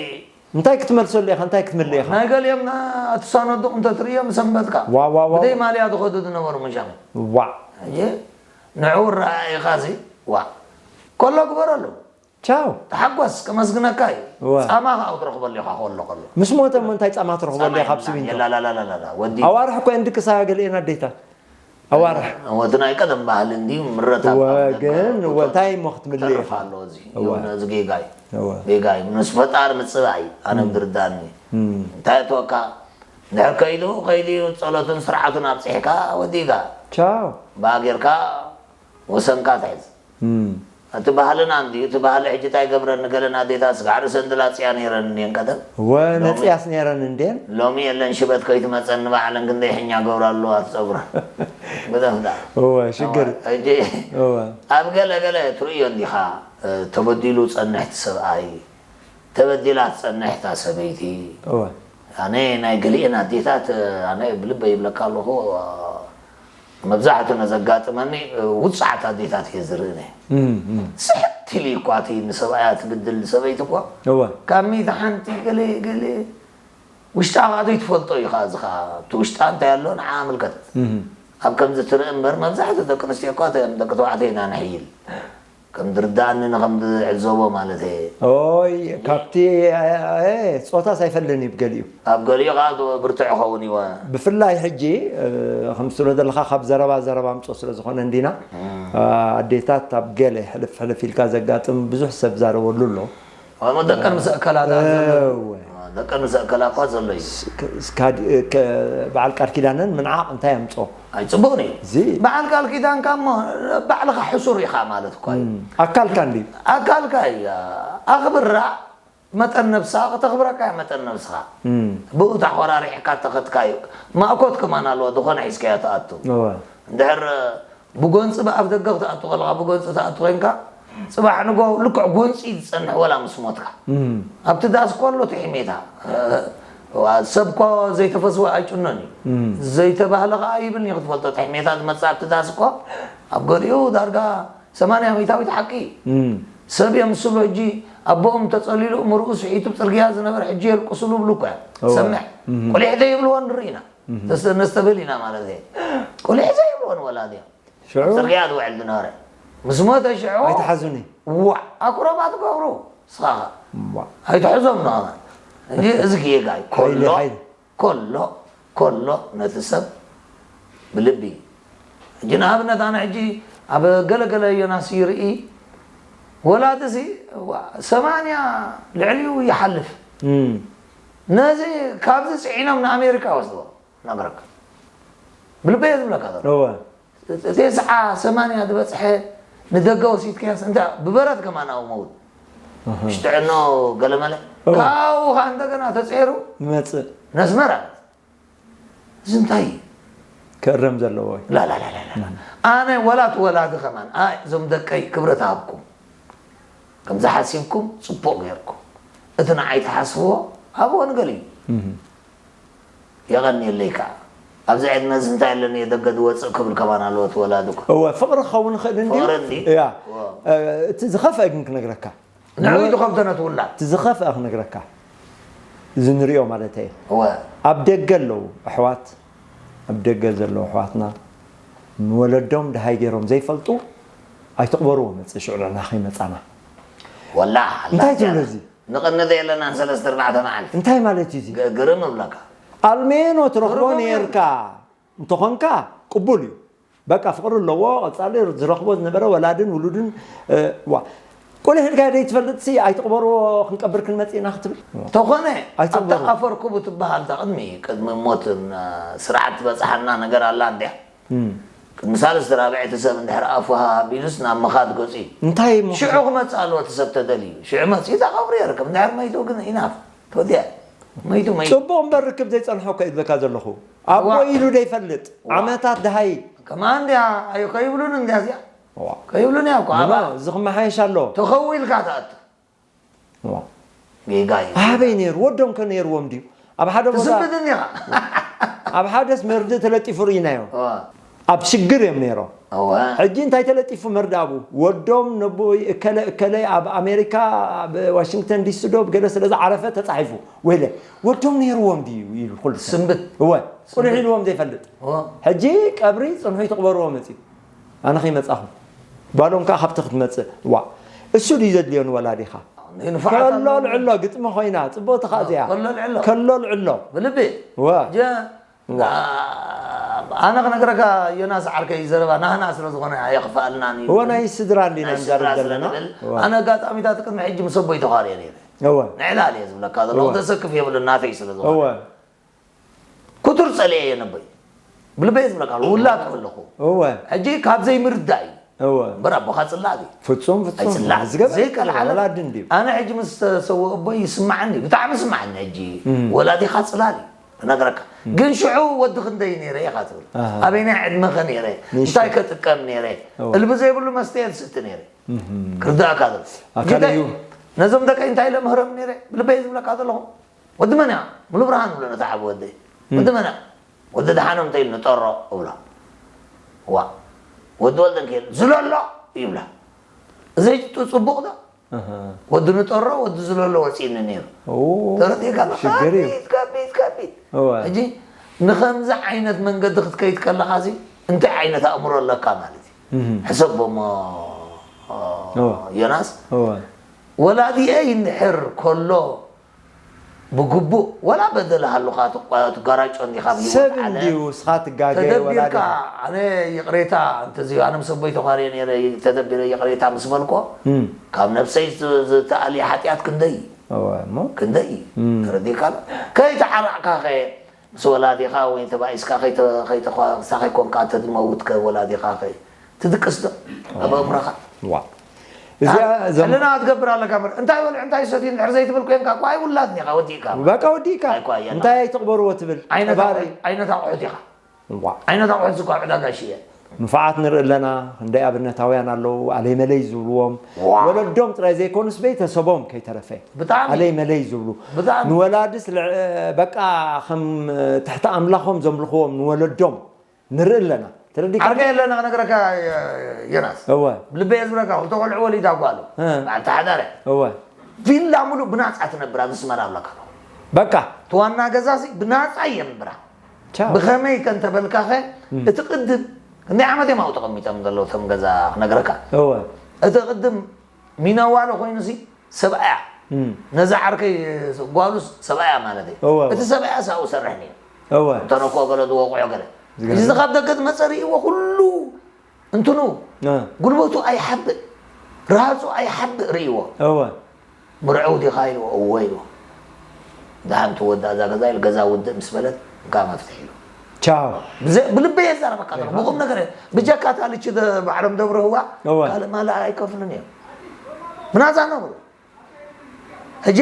እንታይ ክትመልሰሉ ኢኻ? እንታይ ክትምልእ ኢኻ? ናይ ገሊኦም ና-፣ ኣትሳነዱ እንተትርእዮም ሰንበትካ። ዋ፣ ዋ፣ ዋ፣ ብደይ ዋ። ማልያ ዝኸዱ ዝነበሩ መሻም። ዋ። ሕጂ ንዕኡ ረኣኢኻሲ፣ ዋ። ከሎ ግበረሉ። ቻው። ተሓጎስ፣ ከመስግነካ እዩ። ዋ። ጻማ ከኣ ክትረኽበሉ ኢኻ ከሎ ከሎ። ምስ ሞተ እሞ እንታይ ጻማ ትረኽበሉ ጻማ ኢኻ ኣብ የብላን። ሲሚንቶ? የላላላላላ፣ ወዲ። ኣዋርሕ እኮ እየን ድቅሳ ገሊኤን ኣዴታት። ኣዋርሕ። እወ፣ እቲ ናይ ቀደም ባህሊ እንድዩ ምረታብ እወ፣ ኣብ ግን፣ ገጠር እወ፣ እንታይ እሞ ክትምልእ ተርፍ ኢኻ? ኣሎ እዚ። እወ። ይኹን እዚ ጌጋ እዩ። እወ። ጌጋ እዩ። ምስ ፈጣሪ ምጽባይ እዩ። ኣነ እም። ዝርዳእኒ። እም። እንታይ እትወካ? እንድሕር ከይዱ፣ ከይዱ እዩ፣ ጸሎቱን ስርዓቱን ኣብጺሕካ ወዲእካ። ቻው። ብኣ ጌርካ ወሰንካ ትሕዝ። እም። እቲ ባህልና እንድዩ፣ እቲ ባህሊ ሕጂ እንታይ ገብረን፣ ገለን ኣዴታት ስጋዕ ርእሰን ድላጽያ ነይረን እንድየን ቀደም። እወ፣ ሎሚ ነጽያስ ነይረን እንድየን። ሎሚ የለን ሽበት ከይትመጸን ንባዕለን ክንደይ ሕኛ ገብራ ኣለዋ ጸጉረን። ብደፍዳ። እወ፣ ሽግር። እወ፣ ሕጂ እወ። ኣብ ገለ ገለ ትርእዮ እንዲኻ፣ እ፣ ተበዲሉ ጸንሕ እቲ ሰብኣይ፣ ተበዲላ ትጸንሕ እታ ሰበይቲ። እወ። ኣነ ናይ ገሊኤን ኣዴታት፣ ኣነ ብልበይ ይብለካ ኣለኹ፣ መብዛሕቱ ነዘጋጥመኒ ውጹዓት ኣዴታት እየ ዝርኢ ነየ። እም፣ እም። ስሕት ኢሉ እኳ እቲ ንሰብኣያ ትብድል ሰበይቲ እኳ እወ። ካብ ሚእቲ ሓንቲ ገለ፣ ገለ ውሽጣ ከኣ ዘይትፈልጦ እዩ ከኣ እዚ ከኣ እቲ ውሽጣ እንታይ ኣሎ ንዓ ምልከት። እም። ኣብ ከምዚ ትርኢ እምበር መብዛሕቱ ደቂ ኣንስትዮ እኳ እተን ደቂ ተባዕትዮ ኢና ንሕይል። ከም ዝርድኣኒ ንከም ዝዕዘቦ ማለት እየ። ኦይ፣ ካብቲ፣ እ፣ እ፣ ጾታስ ኣይፈልን እዩ ብገሊኡ። ኣብ ገሊኡ ከኣ ብርቱዕ ይኸውን እዩ። ብፍላይ ሕጂ፣ እ፣ ከም ትብሎ ዘለኻ ካብ ዘረባ ዘረባ ኣምጾ ስለ ዝኾነ እንዲና፣ እም። እ፣ ኣዴታት ኣብ ገለ ሕልፍ ሕልፍ ኢልካ ዘጋጥም ብዙሕ ሰብ ዛረበሉ ኣሎ። እሞ ደቀን ምስ ኣከላ ደኣ ዘሎ። እወ። ደቀን ምስ ኣከላ እኳ ዘሎ እዩ። ስ-፣ ክ-፣ ስ-፣ ካድ-፣ እ፣ ከ-፣ በዓል ቃል ኪዳነን ምንዓቕ እንታይ ኣምጾ? ኣይ፣ ጽቡቕ እዩ። እዚ በዓል ቃል ኪዳንካ እሞ ባዕልኻ ሕሱር ኢኻ ማለት እኳ እዩ። እም፣ ኣካልካ እንድዩ። ኣካልካ እያ። ኣኽብራ መጠን ነብስኻ፣ ከተኽብረካ እያ መጠን ነብስኻ። እም። ብኡ ተኾራሪዕካ ተኸትካ እዩ። ማእኮት ከማን ኣለዋ፣ ዝኾነ ሒዝካዮ ትኣቱ። እወ። እንድሕር ብጎንጺ ብኣፍ ደገ ክትኣቱ ከለኻ፣ ብጎንጺ ትኣቱ ኮይንካ፣ ጽባሕ ንጎ ልክዕ ጎንጺ እዩ ዝጸንሕ ወላ ምስ ሞትካ። እም። ኣብቲ ዳስ እኮ ኣሎ እቲ ሕሜታ። እ፣ እዋ፣ ሰብ እኮ ዘይተፈስወ ኣይጭኖን እዩ። እም። ዘይተባህለ ከኣ ይብልኒ ክትፈልጦ። ጥሕሜታ ዝመጽእ ኣብቲ ዳስ እኮ ኣብ ገሊኡ ዳርጋ ሰማንያ ሚእታዊት ሓቂ እዩ። እም። ሰብ የምስሉ ሕጂ ኣቦኦም ተጸሊሉ እምርኡ ስሒቱ ኣብ ጽርግያ ዝነበር ሕጂ የልቅስሉ ይብሉ እኮ እዮም። እዋ። ሰምዕ። እም። ቁሊሕ ዘይብልዎ ንርኢ ኢና። እም። ተስ-፣ ነስተብህል ኢና ማለት እዩ። ቁሊሕ ዘይብልዎ ንወላዲ እዮም። ሽዑ? ኣብ ጽርግያ ዝውዕል ዝነበረ። ምስ ሞተ ሽዑ? ኣይትሓዙኒ። ዋዕ፣ ኣክሮባት ገብሩ። ንስኻ ኸ? ዋዕ። ኣይትሕዞም ንኸማን። እዚ፣ እዚ ጌጋ እዩ። ሓይሊ፣ ኮሎ፣ ሓይሊ። ኮሎ፣ ኮሎ ነቲ ሰብ ብልቢ። ሕጂ ንኣብነት ኣነ ሕጂ ኣብ ገለ ገለ ዮናስ ይርኢ፣ ወላዲሲ፣ ዋዕ፣ ሰማንያ ልዕሊኡ ይሓልፍ። እም። ነዚ ካብዚ ጽዒኖም ንኣሜሪካ ወስድዎ፣ ነግረካ። ብልበይ እየ ዝብለካ ዘሎ። እወ። ተስዓ ሰማንያ ዝበጽሐ ንደገ ወሲድካያስ እንታይ ብበረት ከማን ኣብኡ መውት። ኣሃ። ሽጥዕኖ ገለመለ። እወ። ካብኡ ኸኣ እንደገና ተጸይሩ ይመጽእ። ነስመራ። እዚ እንታይ እዩ? ክእረም ዘለዎ እዩ። ላ፣ ላ፣ ላ፣ ላ፣ ላ። እም። ኣነ ወላ እቲ ወላዲ ከማን፣ ኣይ፣ እዞም ደቀይ ክብረት ሃብኩም። ከምዚ ሓሲብኩም ጽቡቕ ጌርኩም። እቲ ንዓይ ትሓስብዎ ኣብ ወንጌል እዩ። እም። የቐንየለይ ከኣ። ኣብዚ ዕድመ እዚ እንታይ ኣለኒ ደገ ዝወጽእ ክብል ከማን ኣለዎ እቲ ወላዲ እኮ። እወ፣ ፍቕሪ ክኸውን ይኽእል እንድዩ። ፍቕሪ እንድዩ። እያ። እወ። እ፣ እቲ ዝኸፍአ ግን ክነግረካ። ንዕኡ እዩ ዝኸብዶ ነቲ ውላድ። እቲ ዝኸፍአ ክነግረካ። እዚ ንሪኦ ማለት እየ። እወ። ኣብ ደገ ኣለዉ ኣሕዋት፣ ኣብ ደገ ዘለዉ ኣሕዋትና ንወለዶም ደሃይ ገይሮም ዘይፈልጡ ኣይትቕበርዎ መጽእ ሽዑ ንዕና ከይመጻና። ወላ፣ እንታይ ኣላ ትብሎ እያ። እዚ? ንቕንጥ የለናን ሰለስተ ኣርባዕተ መዓልቲ። እንታይ ማለት እዩ እዚ? ግ-፣ ግርም እብለካ። ኣልሜኖ ትረኽቦ ግርም እዩ። ነይርካ እንተኾንካ ቅቡል እዩ። በቃ ፍቕሪ ኣለዎ፣ ቀጻሊ ዝረኽቦ ዝነበረ ወላድን ውሉድን፣ እ፣ ዋ። ቁልሕ ኢልካ ዘይትፈልጥሲ ኣይትቕበርዎ፣ ክንቀብር ክንመጽእ ኢና ክትብል? ተኾነ፣ ኣይትቕበርዎ። ኣብታ ኣፈርኩቡ ትበሃል እታ ቅድሚ፣ ቅድሚ ሞትን፣ እ፣ ስርዓት ትበጽሓና ነገር ኣላ እንድያ። እም። ቅድሚ ሳልስቲ ራብዐይቲ ሰብ እንድሕር ኣፉ ሃብ ኢሉስ ናብ ምኻድ ገጹ እዩ። እንታይ ምኻድ? ሽዑ ክመጽእ ኣለዎ እቲ ሰብ ተደልዩ። ሽዑ መጺኡ እታ ቀብሩ የርከብ። እንድሕር መይቱ ግን ኢናፍ። ተወዲኣ። መይቱ፣ መይቱ። ጽቡቕ እምበር ርክብ ዘይጸንሖ እኮ እዩ ዝብለካ ዘለኹ። ኣቦ ዋ። ኢሉ ዘይፈልጥ፣ ዋ። ዓመታት ደሃይ። ከማን እንድያ፣ ኣዩ ከይብሉን እንድያ እዚኣ። ዋ። ከይብሉን እያ እኮ፣ ኖ፣ ኣባ። እዚ ክመሓየሽ ኣሎ። ተኸዊልካ ትኣቱ። ዋ። ጌጋ እዩ። ኣበይ ነይሩ? ወዶም ከ ነይርዎም ድዩ? ኣብ ሓደ ቦታ ትስንብድን ኢኻ። ኣብ ሓደስ መርድእ ተለጢፉ ርኢናዮ። ዋ። ኣብ ሽግር እዮም ነይሮም። እወ። ሕጂ እንታይ ተለጢፉ መርዳቡ? ወዶም ነቦይ እከለ እከለ ኣብ ኣሜሪካ፣ ኣብ ዋሽንግተን ዲሲ ዶ ገለ ስለ ዝዓረፈ ተጻሒፉ። ወይለ፣ ወዶም ነይርዎም ድዩ ኢሉ ኩሉ ሰብ። ስንብት። እወ፣ ቁልሕ ስንብት። ኢልዎም ዘይፈልጥ። እወ። ሕጂ ቀብሪ ጽንሑ ይትቕበርዎ መጺኡ። ኣነ ከይመጻኹ። ጓሎም ከኣ ካብቲ ክትመጽእ። ዋ። እሱ ድዩ ዘድልዮ ንወላዲኻ? ንንፋዓት ከሎ ኣሎ። ልዕሎ ግጥሚ ኮይና፣ ጽብቕቲ ከኣ እዚኣ። ከሎ ልዕሎ። ከሎ ልዕሎ። ብልቢ። እወ። ጀ-፣ እዋ። ኣ-፣ ኣነ ክነግረካ ዮናስ ዓርከይ ዘረባ ናህና ስለ ዝኾነ ኣየኽፍኣልናን እዩ። እወ፣ ናይ ስድራ እንዲና ናይ ንዛረብ ስድራ ስለ ዘለና። ንብል፣ እዋ። ኣነ ኣጋጣሚታት ቅድሚ ሕጂ ምስ ኣቦይ ተኻርየ ነይረ። እወ። ንዕላል እየ ዝብለካ ዘለኹ፣ እወ። ዘሰክፍ የብሉን ናተይ ስለ ዝኾነ። እወ። ክቱር ጸሊኤ እየ ነቦይ። ብልበይ ዝብለካ ውላድ ከለኹ። እወ። ሕጂ ካብ ዘይምርዳእ እዩ። እወ። እምበር ኣቦኻ ጽላእ ድዩ? ፍጹም፣ ፍጹም። ኣይጽላእ። ዝገበረ ዘይከልዓለ። ወላዲ እንድዩ። ኣነ ሕጂ ምስ ተሰውእ ኣቦይ ይስማዓኒ፣ ብጣዕሚ ይስማዓኒ ሕጂ። እም። ወላዲኻ ጽላል እዩ። እነግረካ። እም። ግን ሽዑ ወዲ ክንደይ ነይረ ኢኻ ትብል? ኣሃ። ኣበየናይ ዕድመኸ ነይረ? ንእሽቶ። እንታይ ከጥቀም ነይረ? እወ። እልቢ ዘይብሉ መስተ እየ ዝስቲ ነይረ። እም። ክርዳእካ ዘሎ። ኣካለ ሕጂ እዩ። ነዞም ደቀይ እንታይ ኢለ ምህሮም ነይረ? ብልበይ ዝብለካ ዘለኹ። ወዲ መን እያ? ሙሉ ብርሃን እብሎ ነታ ዓቢ ወደይ። እም። ወዲ መን እያ? ወዲ ደሓኖም እንተ ኢሉ ንጠሮ እብሎ። ዋ። ወዲ ወልደንኪኤል ዝለሎ ይብላ። እዚ ሕጂ ጡ-፣ ጽቡቕ ዶ? ኣሃ። ወዲ ንጠሮ፣ ወዲ ዝለሎ ወጺእኒ ነይሩ። ኦ፣ ተረዲእካ ዶ? ሽግር እዩ። ከቢድ፣ ከቢድ፣ ከቢድ። እወ። ሕጂ ንኸምዚ ዓይነት መንገዲ ክትከይድ ከለኻሲ እንታይ ዓይነት ኣእምሮ ኣለካ ማለት እዩ? እህ። ሕሰቦ እሞ፣ እወ። ዮናስ፣ እወ። ወላዲኤ ይንሕር ከሎ ብግቡእ ወላ በደል ሃሉኻ ትቋ-፣ ትጋራጮ እንዲኻ ኣብ ህይወት ሰብ ዓለም። እንድዩ፣ እስኻ ትጋገ ተደቢርካ፣ ወላዲኻ። ኣነ ይቕሬታ እንተዘይ፣ ኣነ ምስ ኣቦይ ተዃርየ ነይረ፣ ተደቢረ ይቕሬታ ምስ በልኮ፣ እም። ካብ ነብሰይ ዝ-፣ ዝተኣልየ ሓጢኣት ክንደይ እዩ? እወ፣ እሞ? ክንደይ እዩ? እም። ተረዲእካ ኣሎ? ከይተዓራቕካ ኸ ምስ ወላዲኻ ወይ ተባኢስካ ከይተ-፣ ከይተዃ-፣ ክሳኸ ኮንካ ተትመውት ከ ወላዲኻ ከ ትድቅስ ዶ? ኣብ ኣእምሮኻ? ዋ። እዚኣ ታ-፣ ዘም- ሕልና ክትገብር ኣለካ እምበር፣ እንታይ በልዑ፣ እንታይ ሰትዩ እንድሕር ዘይትብል ኮንካ እኮ ኣይውላድን ኢኻ፣ ወዲእካ። በቃ ወዲእካ። እንታይ እኮ ኣየና? እንታይ ኣይትቕበርዎ ትብል? ዓይነት ቀባሪ። ኣቑሑት፣ ዓይነት ኣቑሑት ኢኻ። ዋ። ዓይነት ኣቑሑት እኮ ኣብ ዕዳጋ ይሽየጥ። ንፉዓት ንርኢ ኣለና። ክንደይ ኣብነታውያን ኣለዉ፣ ኣለይ መለይ ዝብልዎም። ወለዶም ጥራይ ዘይኮኑስ ቤተሰቦም ከይተረፈ። ኣለይ መለይ ዝብሉ። ንወላድስ በቃ ከም ትሕቲ ኣምላኾም ዘምልኽዎም ንወለዶም ንርኢ ኣለና። ተረዲካ? ዓርከይ ኣለና ክነግረካ፣ ዮናስ። እወ። ልበየ ዝብለካ፣ ክልተ ቆልዑ ወሊዳ ጓሉ። በዓልቲ ሓዳር እያ። እወ። ቪላ ሙሉእ ብናጻ ትነብር ኣብ ኣስመራ ኣብለካ ኣለኹ። በቃ። እቲ ዋና ገዛሲ ብናጻ የንብራ። ቻው። ብኸመይ ከ እንተበልካኸ፣ እቲ ቅድም፣ ክንደይ ዓመት እዮም ኣብኡ ተቐሚጦም ዘለዉ እቶም ገዛ ክነግረካ። እወ። እቲ ቅድም ሚነዋሎ ኮይኑሲ ሰብኣያ። እም። ነዛ ዓርከይ ጓሉስ ሰብኣያ ማለት እዩ። እወ፣ እወ። እቲ ሰብኣያ ሳኡ ሰርሕ ነይሩ። እወ። እንተነኮ ገለ ዝወቕዖ ገለ። ዝገርም። እዚ ካብ ደገ ዝመጸ ርእይዎ ኩሉ እንትኑ እ። ጉልበቱ ኣይሓብእ፣ ራሃጹ ኣይሓብእ ርእይዎ። እወ። ምርዐው ዲኻ ኢልዎ፣ እወ ኢልዎ። ደሓን ትወዳእ እዛ ገዛ ኢሉ፣ ገዛ ውድእ ምስ በለት፣ እንካ መፍትሒ ኢሉ። ቻው። ብዘ-፣ ብልበይ የዛረበካ ዘለኹ፣ እወ። ብቁም ነገር እየ። ብጀካ እታ ልቺ ደ-፣ ባዕሎም ደብርህዋ፣ እወ። ካልእ ማልእ ኣይከፍሉን እዮም። ምናዛ ነብሩ። ሕጂ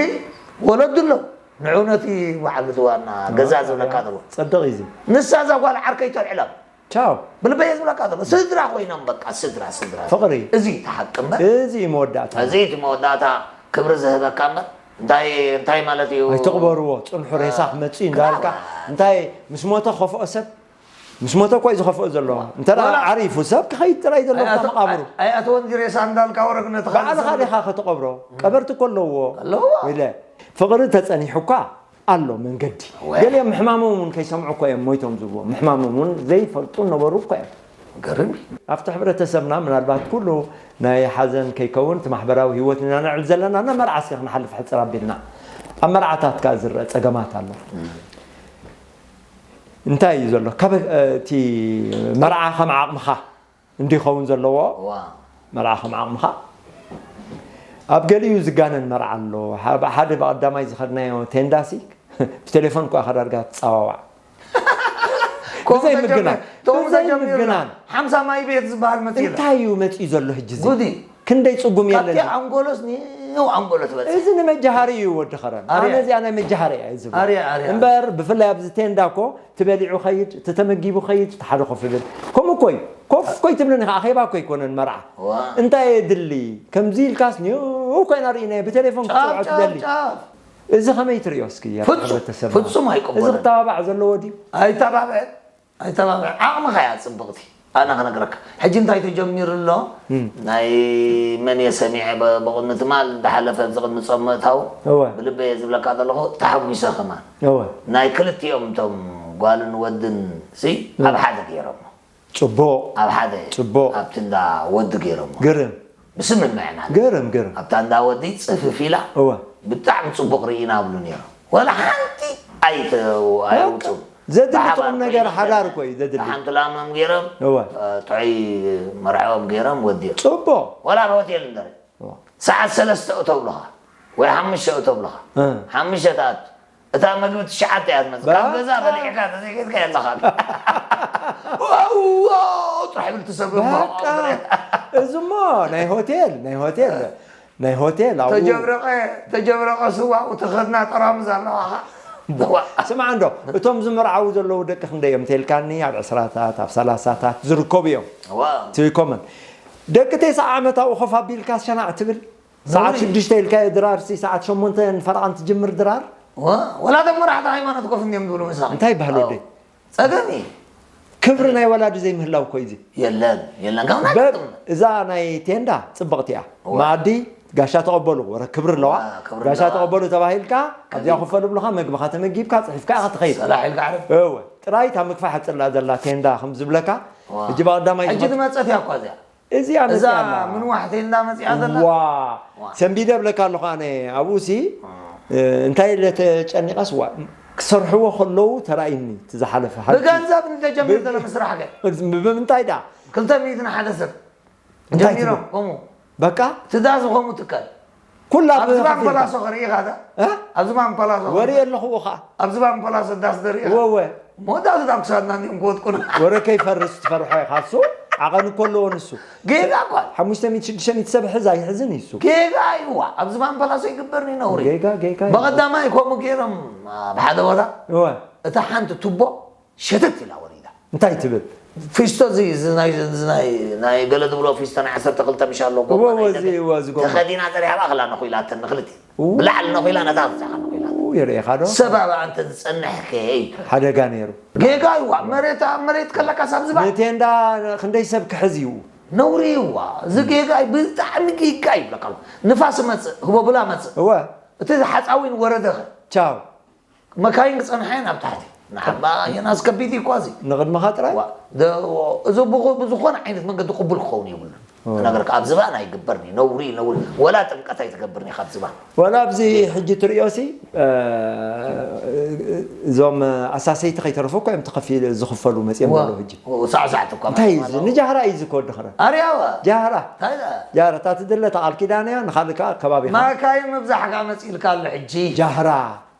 ወለዱ ኣለዉ። ንዑ ነቲ በዓል እቲ ዋና ገዛ ዝብለካ ዘሎ። ጸድቕ እዩ እዚ። ንሳ እዛ ጓል ዓርከይ ተልዕሎም። ቻው። ብልበይ እየ ዝብለካ ዘሎ። ስድራ ኮይኖም በቃ፣ ስድራ፣ ስድራ። ፍቕሪ። እዚ እዩ እቲ ሓቂ እምበር። እዚ እዩ መወዳእታ። እዚ እዩ እቲ መወዳእታ ክብሪ ዝህበካ እምበር። እንታይ፣ እንታይ ማለት እዩ? ኣይትቕበርዎ፣ ጽንሑ ሬሳ ክመጽእ እዩ እንዳበልካ። ብራቮ። እንታይ ምስ ሞተ ክኸፍኦ ሰብ? ምስ ሞተ እኮ እዩ ዝኸፍኦ ዘሎ። እንተ ደኣ ወላ ዓሪፉ ሰብ ክኸይድ ጥራይ ዘሎ ኣብታ ኣይኣቶ-፣ መቓብሩ። ኣይ-፣ ኣይኣተወን ድዩ ሬሳ እንዳልካ ወረግ ነቲ ካልእ ባዕልኻ ሰብ ዲኻ ከተቐብሮ? ቀበርቲ እኮ ኣለዎ። ኣለዎ። ኢለ። ፍቕሪ ተጸኒሑ እኳ ኣሎ መንገዲ። ወይ። ገሊኦም ምሕማሞም እውን ከይሰምዑ እኮ እዮም ሞይቶም ዝብልዎ። ምሕማሞም እውን ዘይፈልጡ ነበሩ እኮ እዮም። ገርም እዩ። ኣብቲ ሕብረተሰብና ምናልባት ኩሉ ናይ ሓዘን ከይከውን እቲ ማሕበራዊ ህይወት ኢና ነዕል ዘለና፣ እና መርዓ እስከ ክንሓልፍ ሕጽር ኣቢልና። ኣብ መርዓታት ከኣ ዝረአ ጸገማት ኣሎ። እም። እንታይ እዩ ዘሎ? ካብ፣ እ፣ እቲ መርዓ ከም ዓቕምኻ እንዲኸውን ዘለዎ፣ ዋ። መርዓ ከም ዓቕምኻ። ኣብ ገሊኡ ዝጋነን መርዓ ኣሎ። ሓ-፣ ሓደ ብቐዳማይ ዝኸድናዮ ቴንዳሲ ብቴሌፎን እኳ ኢኻ ዳርጋ ትጸዋዋዕ። ከምኡ ብዘይ ተጀሚሩ፣ ምግናን። ከምኡ ብዘይ ተጀሚሩ። ምግናን። ሓምሳ ማይ ቤት ዝበሃል መጺኡ ኣሎ። እንታይ እዩ መጺኡ ዘሎ ሕጂ እዚ? ጉድ እዩ። ክንደይ ጽጉም የለን ካብቲ እዩ። ኣንጎሎስ ኒው ኣንጎሎ ትበጽሕ። እዚ ንመጃሃሪ እዩ ወዲ ኸረን። ኣርያ። ኣነ እዚኣ ናይ መጃሃሪ እያ እዩ ዝብል። ኣርያ፣ ኣርያ። እምበር ብፍላይ ኣብዚ ቴንዳ እኮ እቲ በሊዑ ኸይድ፣ እቲ ተመጊቡ ኸይድ፣ እቲ ሓደ ኮፍ ይብል። ከምኡ እኮ እዩ። ኮፍ እኮ ኣይትብልን ኢኻ፣ ኣኼባ እኮ ኣይኮነን መርዓ። ዋ። እንታይ የድሊ? ከምዚ ኢልካስ ኒው ኮይና ርኢናዮ፣ ብቴሌፎን ጫፍ፣ ክትጽውዖ ጫፍ፣ ትደሊ። ጫፍ። እዚ ኸመይ ትርእዮ እስኪ ኣብ ፍጹም፣ ሕብረተሰብና? ፍጹም ኣይቅበሎን። እዚ ክተባባዕ ዘለዎ ድዩ? ኣይተባብዐን፣ ኣይተባብዐን። ዓቕምኻ እያ ጽብቕቲ። ኣነ ክነግረካ። ሕጂ እንታይ ተጀሚሩ ኣሎ? እም። ናይ መን እየ ሰሚዐ ብ-፣ ብቕድሚ ትማል ዝሓለፈ ኣብዚ ቅድሚ ጾም ምእታው እወ። ብልበይ እየ ዝብለካ ዘለኹ፣ ተሓጒሰ ከማን። እወ። ናይ ክልቲኦም እቶም ጓልን ወድን ሲ እም። ኣብ ሓደ ገይሮሞ። ጽቡቕ። ኣብ ሓደ ጽቡቕ። ኣብቲ እንዳ ወዲ ገይሮሞ። ግርም። ብስምምዕና። ግርም፣ ግርም። ኣብታ እንዳ ወዲ ጽፍፍ ኢላ እወ። ብጣዕሚ ጽቡቕ ርኢና ብሉ ነይሮም። ወላ ሓንቲ ኣይተ-፣ ኣየውጽኡን። ዘድሊ ብሓባር ጥዑም ነገር ኮይኖም ሓዳር እኮ እዩ ዘድሊ። ሓንቲ ላሞም ገይሮም፣ እወ። እ፣ ጥዑይ መርዓኦም ገይሮም ወዲኦም። ጽቡቕ። ወላ ኣብ ሆቴል እንደረ። እወ። ሰዓት ሰለስተ እተው ብለኻ ወይ ሓሙሽተ እተው ብለኻ። እ። ሓሙሽተ ተኣቱ። እታ መግቢ ትሽዓተ እያ ትመጽእ። ካብ በቃ። ገዛ በሊዕካ ተዘይኬድካ የለኻን። ዋው፣ ዋው፣ ጥራሕ ብል ትሰብር በቃ። እሞ። እዚ እሞ ናይ ሆቴል፣ ናይ ሆቴል፣ ናይ ሆቴል ኣብኡ። ተጀብረቐ፣ ተጀብረቐ ስዋ፣ ተኸድና ጠራሙዝ ኣለዋኻ። ስማዕ እንዶ፣ እቶም ዝምርዓዉ ዘለዉ ደቂ ክንደይ እዮም እንተልካኒ፣ ኣብ ዕስራታት፣ ኣብ ሰላሳታት ዝርከቡ እዮም። ዋው። እቲ ኮመን። ደቂ ተስዓ ዓመት ኣብኡ ኮፍ ኣቢልካ ሸናዕ ትብል። ሰዓት ነውሪ። ሽዱሽተ ኢልካዮ ድራር ሲ፣ ሰዓት ሸሞንተ ፈረቓን ትጅምር ድራር? ዋ፣ ወላ እቶም መራሕቲ ሃይማኖት ኮፍ እንዲዮም ዝብሉ ምሳኻ። እንታይ ይበሃል ኣዎ። ወደይ? ጸገም እዩ። ክብሪ ናይ ወላዲ ዘይምህላው እኮ እዩ እዚ። የለን፣ የለን። ካብ ናይ በ-፣ ቅድም። እዛ ናይ ቴንዳ ጽብቕቲ እያ። እዋ። መኣዲ ጋሻ ተቐበሉ፣ ወረ ክብሪ ኣለዋ። ዋ፣ ክብሪ ጋሻ ኣለዋ። ተቐበሉ ተባሂልካ፣ ኣብዚኣ ክብሪ። ኮፍ በሉ ብሉኻ፣ መግብኻ ተመጊብካ፣ ጽሒፍካ ኢኻ ትኸይድ። ሰላሕ ኢልካ ዓረብ። እወ፣ ጥራይ እታ ምግፋሕ ኣጽላ ዘላ ቴንዳ ከም ዝብለካ፣ ዋ። ሕጂ ብቐዳማይ ሕጂ ዝመጽ-፣ ዝመጸት እያ እኳ እዚኣ። እዚኣ እዛ መጺኣ ኣላ። ምንዋሕ ቴንዳ መጺኣ ዘላ? ዋ፣ ዋ። ሰንቢደ እብለካ ኣለኹ ኣነ፣ ኣብኡ ሲ፣ ዋ። እ፣ እንታይ ኢለ ተጨኒቐስ፣ ዋ፣ ክሰርሕዎ ከለዉ ተራእዩኒ፣ እቲ ዝሓለፈ ሓንቲ። ብገንዘብ እንተጀሚር ብ-፣ ዘሎ ምስራሕ ገ? ብ-፣ ብምንታይ ደኣ? ክልተ ሚእቲ ንሓደ ሰብ። እንታይ ጀሚሮም፣ ትብል? ከምኡ። በቃ? እቲ ዳስ ከምኡ ትከል። ኩላ ኣብዚ ብኸፊል ባምፓላሶ ዳ። ኸ ርኢኻ ዳ? እ? ኣብዚ ባምፓላሶ ኸ ወሬ ኣለኹዎ ኸኣ። ኣብዚ ባምፓላሶ ዳስ ዶ ርኢኻ? ወወ። መወዳእቱ ዳብ ክሳድና እንዲኦም ክወድቁና። ወረ ከይፈርስ ትፈርሖ ኢኻ። እሱ ዓቐን እኮ ኣለዎ ንሱ። ጌጋ እኮ። ሓሙሽተ ሚእቲ ሽዱሽተ ሚእቲ ሰብ ሕዝ ኣይሕዝን እዩ እሱ። ጌጋ እዩ። ኣብዚ ባምፓላሶ ይግበር እዩ ነውሪ። ጌጋ፣ ጌጋ እዩ። ብቐዳማይ ከምኡ ገይሮም ኣብ ሓደ ቦታ እወ። እታ ሓንቲ ቱቦ ሸተት ኢላ ወሪዳ። እንታይ ትብል? ፊስቶ እዚ እዚ ናይ እዚ ናይ ናይ ገለ ዝብሎ ፊስቶ ናይ ዓሰርተ ክልተ ምሽ ኣሎ፣ ጎማ እወ፣ ናይ እወ፣ እዚ፣ ደገ። እወ፣ እዚ ጎማ። ተኸዲና ጸሪሓ ብኣኽላ ነኹኢላተን ንኽልቲኤን። ኡ። ብላዕሊ ነኹኢላ፣ ነታ ክሳኻ ነኹኢላ። ኡ፣ የርእኻ ዶ? ሰብ ኣብኣ እንተ ዝጸንሕ ከ እዩ። ሓደጋ ነይሩ። ጌጋ እዩ፣ ዋ፣ መሬት ኣብ መሬት ከለካ ሳብ ዝባ። ነቴንዳ ክንደይ ሰብ ክሕዝ እዩ? ነውሪ እዩ፣ ዋ። እዚ ጌጋ እዩ፣ ብጣዕሚ ጌጋ እዩ፣ ብለካ። ንፋስ መጽእ፣ ህቦብላ መጽእ። እወ። እቲ ሓጻዊን ወረደኸ? ቻው። መካይን ክጸንሓ እየን ኣብ ታሕቲ። ንዓባ የናስ ከቢድ እዩ እኳ እዚ። ንቕድመኻ ጥራይ? ዋ፣ ደ-፣ እዚ ብኹ-፣ ብዝኾነ ዓይነት መንገዲ ቅቡል ክኸውን የብሉን። ኦ። ነገርካ ኣብ ዝባን ኣይግበርኒ፣ ነውሪ፣ ነውሪ። ወላ ጥምቀት ኣይትገብርኒ ካብ ዝባን። ወላ ኣብዚ ሕጂ ትርእዮ ሲ፣ እ፣ እዞም ኣሳሰይቲ ከይተረፉ እኮ እዮም ተኸፊሉ ዝኽፈሉ መጺኦም ዋ፣ ዘለዉ ሕጂ። ኦ፣ ሳዕሳዕቲ እኳ እንታይ እዩ ማለት እዚ? ነው። ንጃህራ እዩ እዚ እኮ ወዲ ኸረ። ኣርያዋ። ጃህራ። እንታይ ደኣ? ጃህራ፣ እታ ትድለ እታ ቃል ኪዳን እያ፣ ንኻልእ ከኣ ከባቢኻ። ማካይ ምብዛሕካ መጺእልካ ኣሎ ሕጂ። ጃህራ።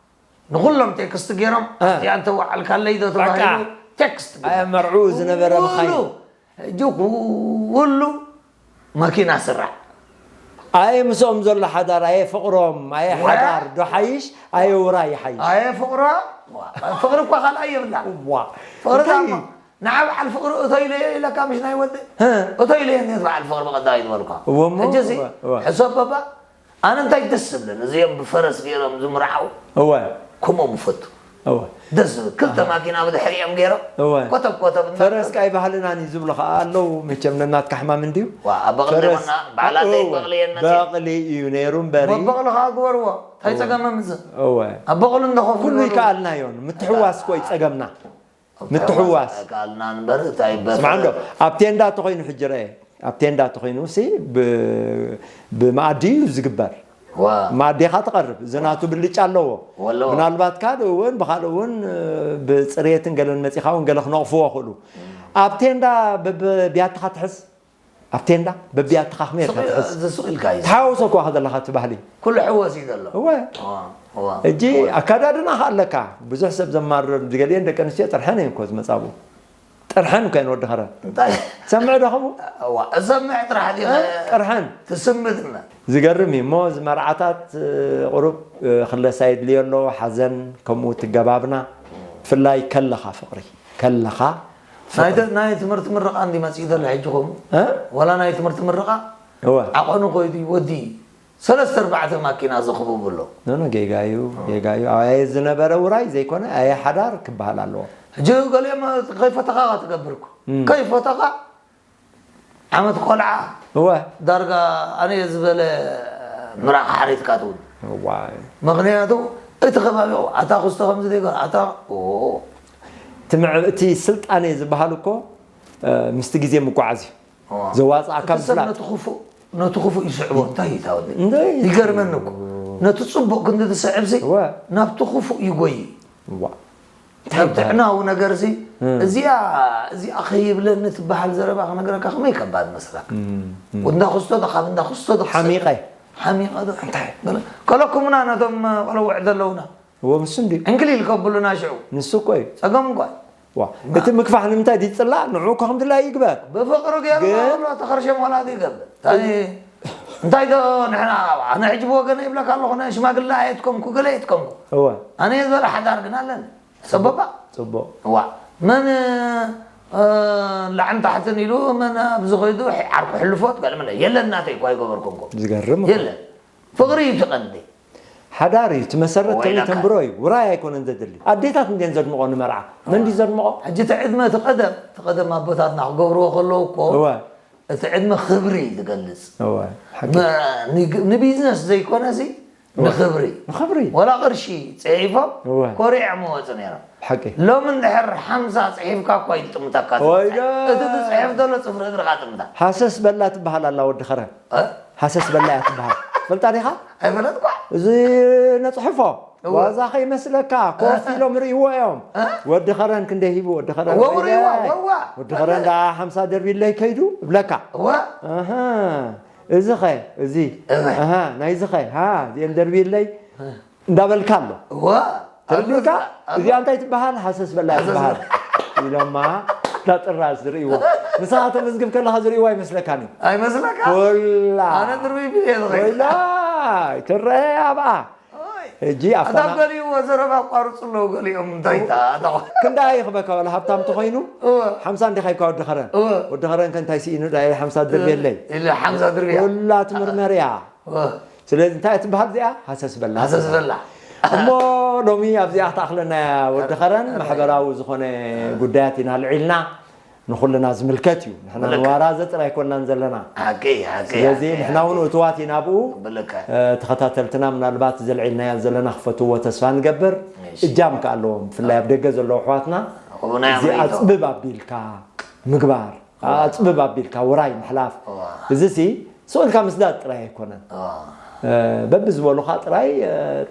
ንኹሎም ቴክስት ገይሮም፣ እ። እዚኣ እንተወዓልካለይ ዶ በቃ። ተባሂሉ ቴክስት ገይሮም። ኣየ መርዑ ዝነበረ ኩሉ፣ ምኻይ። ሕጂ ኩሉ መኪና ስራዕ። ኣየ ምስኦም ዘሎ ሓዳር፣ ኣየ ፍቕሮም፣ ኣየ ወ-፣ ሓዳር ዶ ሓይሽ፣ ኣየ ውራይ ይሓይሽ? ኣየ ፍቕሮ፣ ዋ፣ ፍቕሪ እኳ ካልኣይ የብላ። ዋ። ፍቕሪ እንታይ? ዳሞ፣ ንዓ በዓል ፍቕሪ እቶ ኢለ ኢለካ ምሽ ናይ ወዲ? እ። እቶ ኢለ እየ በዓል ፍቕሪ ብቐዳማይ ዝበልኳ። እወ እሞ፣ ሕጂ እዚ እወ፣ እወ። ሕሰብ በባ፣ ኣነ እንታይ ደስ ዝብለኒ፣ እዚኦም ብፈረስ ገይሮም ዝምርዓው፣ እወ። ከምኦም እፈቱ። እወ። ደስ ዝብል፣ ክልተ ኣሃ። ማኪና ብድሕሪኦም ገይሮም፣ እወ። ኮተብ ኮተብ ፈረስ እንዳበሉ። ቃይ ባህልናን እዩ ዝብሉ ኸዓ ኣለዉ፣ መቸም ነናትካ ሕማም እንድዩ። ዋ፣ ኣብ በቕሊ ፈረስ፣ ዘይኮና፣ በዓላት እወ፣ ዘይበቕሊ የን መፅየን። በቕሊ እዩ ነይሩ እምበሪ። በበቕሊ ኸዓ ግበርዎ፣ እንታይ እወ። ፀገመም እዚ? እወ። ኣብ በቕሊ እንዳኸፍሉ ኩሉ ነበሩ። ይከኣልና እዮን፣ ምትሕዋስ እኮ እዩ ፀገምና። ምትሕዋስ። ኣይከኣልናን እምበር፣ እንታይ በ-፣ ስማዕ እንዶ፣ ኣብ ቴንዳ ተኾይኑ ሕጂ ረአ። ኣብ ቴንዳ ተኾይኑ ሲ ብ-፣ ብመኣዲ እዩ ዝግበር። ዋ። መኣዲኻ ትቐርብ። እዚ ናቱ ብልጫ ኣለዎ። ወለዎ። ምናልባት ካልእ እውን፣ ብኻልእ እውን፣ እ፣ ብፅሬትን ገለን መፂኻ እውን ገለ ክነቕፍዎ ክእሉ። ኣብ ቴንዳ በብያትኻ ትሕዝ። ኣብ ቴንዳ በብያትኻ ክመይ ኢልካ ስቕ-፣ ትሕዝ። እዚ ስቕ ኢልካ እዩ። ተሓወሶ እኳ ዘለኻ እቲ ባህሊ። ኩሉ ሕወስ እዩ ዘሎ። እወ። እዋ፣ እዋ፣ ሕጂ እዋ። ኣካዳድና ኸ ኣለካ። ብዙሕ ሰብ ዘማርር፣ ገሊአን ደቂ ኣንስትዮ ጥርሐን እየን እኮ ዝመጻቡ። ጥርሐን እኮ እየን ወዲ ኸረን። እንታይ? ትሰምዕ ዶ ኸምኡ? እዋ፣ እሰምዕ ጥራሕ ዲኸ እ? ጥርሐን። ትስምትና? ዝገርም እዩ እሞ፣ እዚ መርዓታት፣ እ፣ ቁሩብ፣ እ፣ ክለሳ የድልዮ ኣሎ፣ ሓዘን፣ ከምኡ ትገባብና። ብፍላይ ከለኻ ፍቕሪ፣ ከለኻ ናይ ፍቕሪ። ተ-፣ ናይ ትምህርቲ ምርቓ እንዲ መጺኡ ዘሎ ሕጂ ኸምኡ? እ? ዋላ ናይ ትምህርቲ ምርቓ? እወ። ዓቐኑ ኸይዱ እዩ፣ ወዲ ሰለስተ ኣርባዕተ ማኪና ዘኽብቡ ኣሎ። ኖ፣ ኖ፣ ጌጋ እዩ፣ ጌጋ እዩ። ኣየ ዝነበረ ውራይ ዘይኮነ፣ ኣየ ሓዳር ክበሃል ኣለዎ። ሕጂ ገሊኦም ከይፈተኻ ትገብር እኮ። እም። ከይፈተኻ ዓመት ቆልዓ እወ። ዳርጋ ኣነ ዝበለ ምራቕ ሓሪትካ ትብል። እዋይ። ምኽንያቱ እቲ ከባቢ፣ ኣታ ክስቶ ከምዚ ደይገ-፣ ኣታ፣ ኦ። እቲ ምዕ-፣ እቲ ስልጣኔ ዝበሃል እኮ፣ እ፣ ምስቲ ግዜ ምጓዓዝ እዩ። እዋ። ዘዋፅኣካ እቲ ሰብ ምፍላጥ። ነቲ ክፉእ፣ ነቲ ክፉእ ይስዕቦ። እንታይ እዩ ታወዲ? እንደ-፣ ይገርመኒ እኮ። ነቲ ፅቡቕ ክንዲ ትስዕብ ሲ፣ እወ። ናብቲ ክፉእ ይጎይ። እዋ። እንታይ ናብ ይበሃል? ጥዕናዊ ነገር ሲ፣ እም። እዚኣ፣ እዚኣ ከይብለኒ ትበሃል ዘረባ ክነግረካ ከመይ ከባድ መስለካ? እም፣ እም። እንዳ ክስቶ ዶ፣ ካብ እንዳ ክስቶ ዶ ሓሚቐ። ሓሚቐ ዶ? እንታይ? ገለ-፣ ከለኩምና ነቶም ቆለውዕ ዘለውና። እዎ፣ ምስ እንድዩ። ዕንክሊል ከብሉና ሽዑ። ንሱ እኮ እዩ። ጸገም እኮ እዩ። ዋ፣ ማ-፣ እቲ ምግፋሕ ንምንታይ ድዩ ዝጽላእ? ንዑ እኮ ከም ድላዩ ይግበር። ብፍቕሪ ገይሩ ግን ተኸርሸም ወላዲ ይገብር። እንታይ፣ እንታይ ዶ ንሕና፣ ኣነ ሕጂ ብወገነ ይብለካ ኣለኹ፣ ኣነ ሽማግለ ኣየትከምኩ፣ ገለ ኣየትከምኩ። እወ። ኣነ እየ ዝበለ ሓዳር ግን ኣለኒ። ሰበባ? ጽቡቕ። እዋ። መን፣ እ፣ ላዕን ታሕትን ኢሉ፣ መን ኣብዚ ኸይዱ፣ ሕ-፣ ዓርኩ ሕልፎት፣ ገለ መለ። የለን ናተይ እኳ ኣይገበርኩምኩም። ዝገርም እኮ። የለን። ፍቕሪ እዩ እቲ ቀንዲ። ሓዳር እዩ፣ እቲ መሰረት ወይለካ። ከመይ ተንብሮ እዩ። ውራይ ኣይኮነን ዘድሊ። ኣዴታት እንድየን ዘድምቖ ንመርዓ። መን ድዩ ዘድምቖ? ሕጂ እቲ ዕድመ፣ እቲ ቀደም፣ እቲ ቀደም ኣቦታትና ክገብርዎ ከለዉ እኮ፣ እወ። እቲ ዕድመ ክብሪ እዩ ዝገልጽ። እወ፣ ሓቂ። መ-፣ ንግ-፣ ንቢዝነስ ዘይኮነ ሲ፣ እወ። ንኽብሪ። ንኽብሪ። ወላ ቅርሺ ጽሒፎም እወ። ኮሪዖም ይወጹ ነይሮም። ሓቂ። ሎሚ እንድሕር ሓምሳ ጽሒፍካ እኳ ይጥምተካ ወይ ትበጽሕ። ዶ። እቲ ትጽሕፍ ዘሎ ጽፍሪ እግርኻ ጥምታ። ሃሰስ በላ ትበሃል ኣላ ወዲ ኸረ። እ? ሃሰስ በላ እያ ትበሃል። ትፈልጣ ዲኻ? ኣይፈለጥኳ። እዚ ነጽሕፎ። እወ። ዋዛ ከይመስለካ፣ ኮፍ እ፣ እ። ኢሎም ርእይዎ እዮም። እ? ወዲ ኸረን ክንደይ ሂቡ፣ ወዲ ኸረን እወ፣ ርእይዎ፣ ርእይዎ። እወ፣ እወ። ወዲ ኸረን ደኣ ሓምሳ ደርቢለይ ከይዱ እብለካ። እወ። ኣሃ፣ እዚ ኸ፣ እዚ፣ እወ። ኣሃ፣ ናይዚ ኸ፣ ሃ፣ እዚኤን ደርቢለይ እ። እንዳበልካ ኣሎ። እወ። ተረዲእካ? ኣብ እዚኣ እንታይ ትበሃል? ሃሰስ በላ ሃሰስ ትበሃል። በላ። ኢሎማ፣ እታ ጥራዝ ዝርእይዎ። ንስኻ ተመዝግብ ከለኻ ዝርእይዎ ኣይመስለካን እዩ። ኣይመስለካ? ኮላ። ኣነ ድርቢብ እየ ዝኸይድ። ኮይላ፣ ትረአ ኣብኣ። ኦይ። ሕጂ ኣታ ኣፍታና ገሊኡ ዘረባ ኣቋርፁ ኣለዉ። ገሊኦም እንታይ ታ ኣታ ክንዳ ይኽበካ ዋላ ሃብታም ተኾይኑ እወ ሓምሳ እንዲኻ ይካ ወዲ ኸረን እወ ወዲ ኸረን ከ እንታይ ስኢኑ ዳ ሓምሳ ድርብ የለይ ኢለ ሓምሳ ድርብያ ኩላ ትምርመር እያ። እወ ስለዚ እንታይ ትበሃል እዚኣ ሃሰስ በላ ሃሰስ በላ። እሞ ሎሚ ኣብዚኣ ክትኣኽለና እያ ወዲ ኸረን። ማሕበራዊ ዝኾነ ጉዳያት ኢና ልዒልና ንኹልና ዝምልከት እዩ። ንሕና ንዋራ ዘጥር ኣይኮናን ዘለና። ስለዚ ንሕና እውን እትዋት ኢና ብኡ። ተኸታተልትና ምናልባት ዘልዒልናዮ ዘለና ክፈትዎ ተስፋ ንገብር። እጃም ከ ኣለዎም ብፍላይ ኣብ ደገ ዘለዉ ኣሕዋትና እዚ ኣፅብብ ኣቢልካ ምግባር ኣፅብብ ኣቢልካ ውራይ ምሕላፍ እዚ ሲ ስቕ ኢልካ ምስዳድ ጥራይ ኣይኮነን። በቢ ዝበሉኻ ጥራይ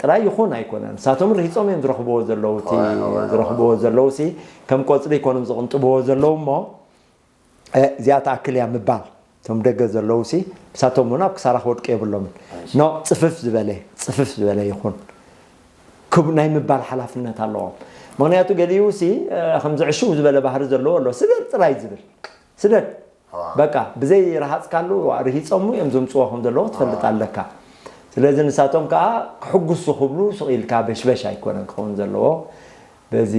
ጥራይ ይኹን ኣይኮነን። ንሳቶም ርሂጾም እዮም ዝረኽብዎ ዘለዉ እቲ ዝረኽብዎ ዘለዉ ሲ ከም ቆጽሊ ይኮኖም ዝቕንጥብዎ ዘለዉ እሞ እዚኣ ትኣክል እያ ምባል እቶም ደገ ዘለዉ ሲ ንሳቶም እውን ኣብ ክሳራ ክወድቁ የብሎምን። ኖ ጽፍፍ ዝበለ ጽፍፍ ዝበለ ይኹን ክብ ናይ ምባል ሓላፍነት ኣለዎም። ምክንያቱ ገሊኡ ሲ ከምዚ ዕሽው ዝበለ ባህሪ ዘለዎ ኣሎ ስደድ ጥራይ ዝብል ስደድ በቃ ብዘይ ረሃፅካሉ ርሂፆሙ እዮም ዘምፅዎ ከም ዘለዎ ትፈልጥ ኣለካ። ስለዚ ንሳቶም ከዓ ክሕጉሱ ክብሉ ስቕ ኢልካ በሽበሽ ኣይኮነን ክኸውን ዘለዎ። በዚ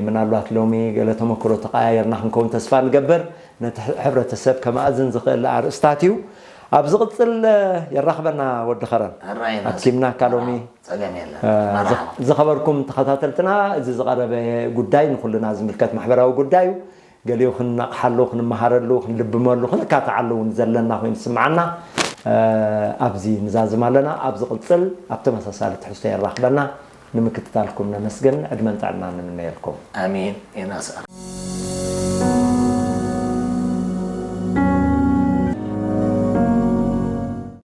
ምናልባት ሎሚ ገለ ተመክሮ ተቀያየርና ክንከውን ተስፋ ንገብር። ነቲ ሕብረተሰብ ከማእዝን ዝኽእል ኣርእስታት እዩ። ኣብ ዝቕፅል የራኽበና ወዲ ኸረን። ኣኪብናካ ሎሚ ዝኸበርኩም ተኸታተልትና እዚ ዝቐረበ ጉዳይ ንኩልና ዝምልከት ማሕበራዊ ጉዳይ እዩ። ገሊኡ ክንነቕሓሉ ክንመሃረሉ ክንልብመሉ ክንካትዓሉ እውን ዘለና ኮይኑ ዝስምዓና ኣብዚ ንዛዝም ኣለና። ኣብ ዝቕፅል ኣብ ተመሳሳሊ ትሕዝቶ የራኽበና። ንምክትታልኩም ነመስግን ዕድመን ጥዕናን ንምነየልኩም። ኣሜን። የናስኣ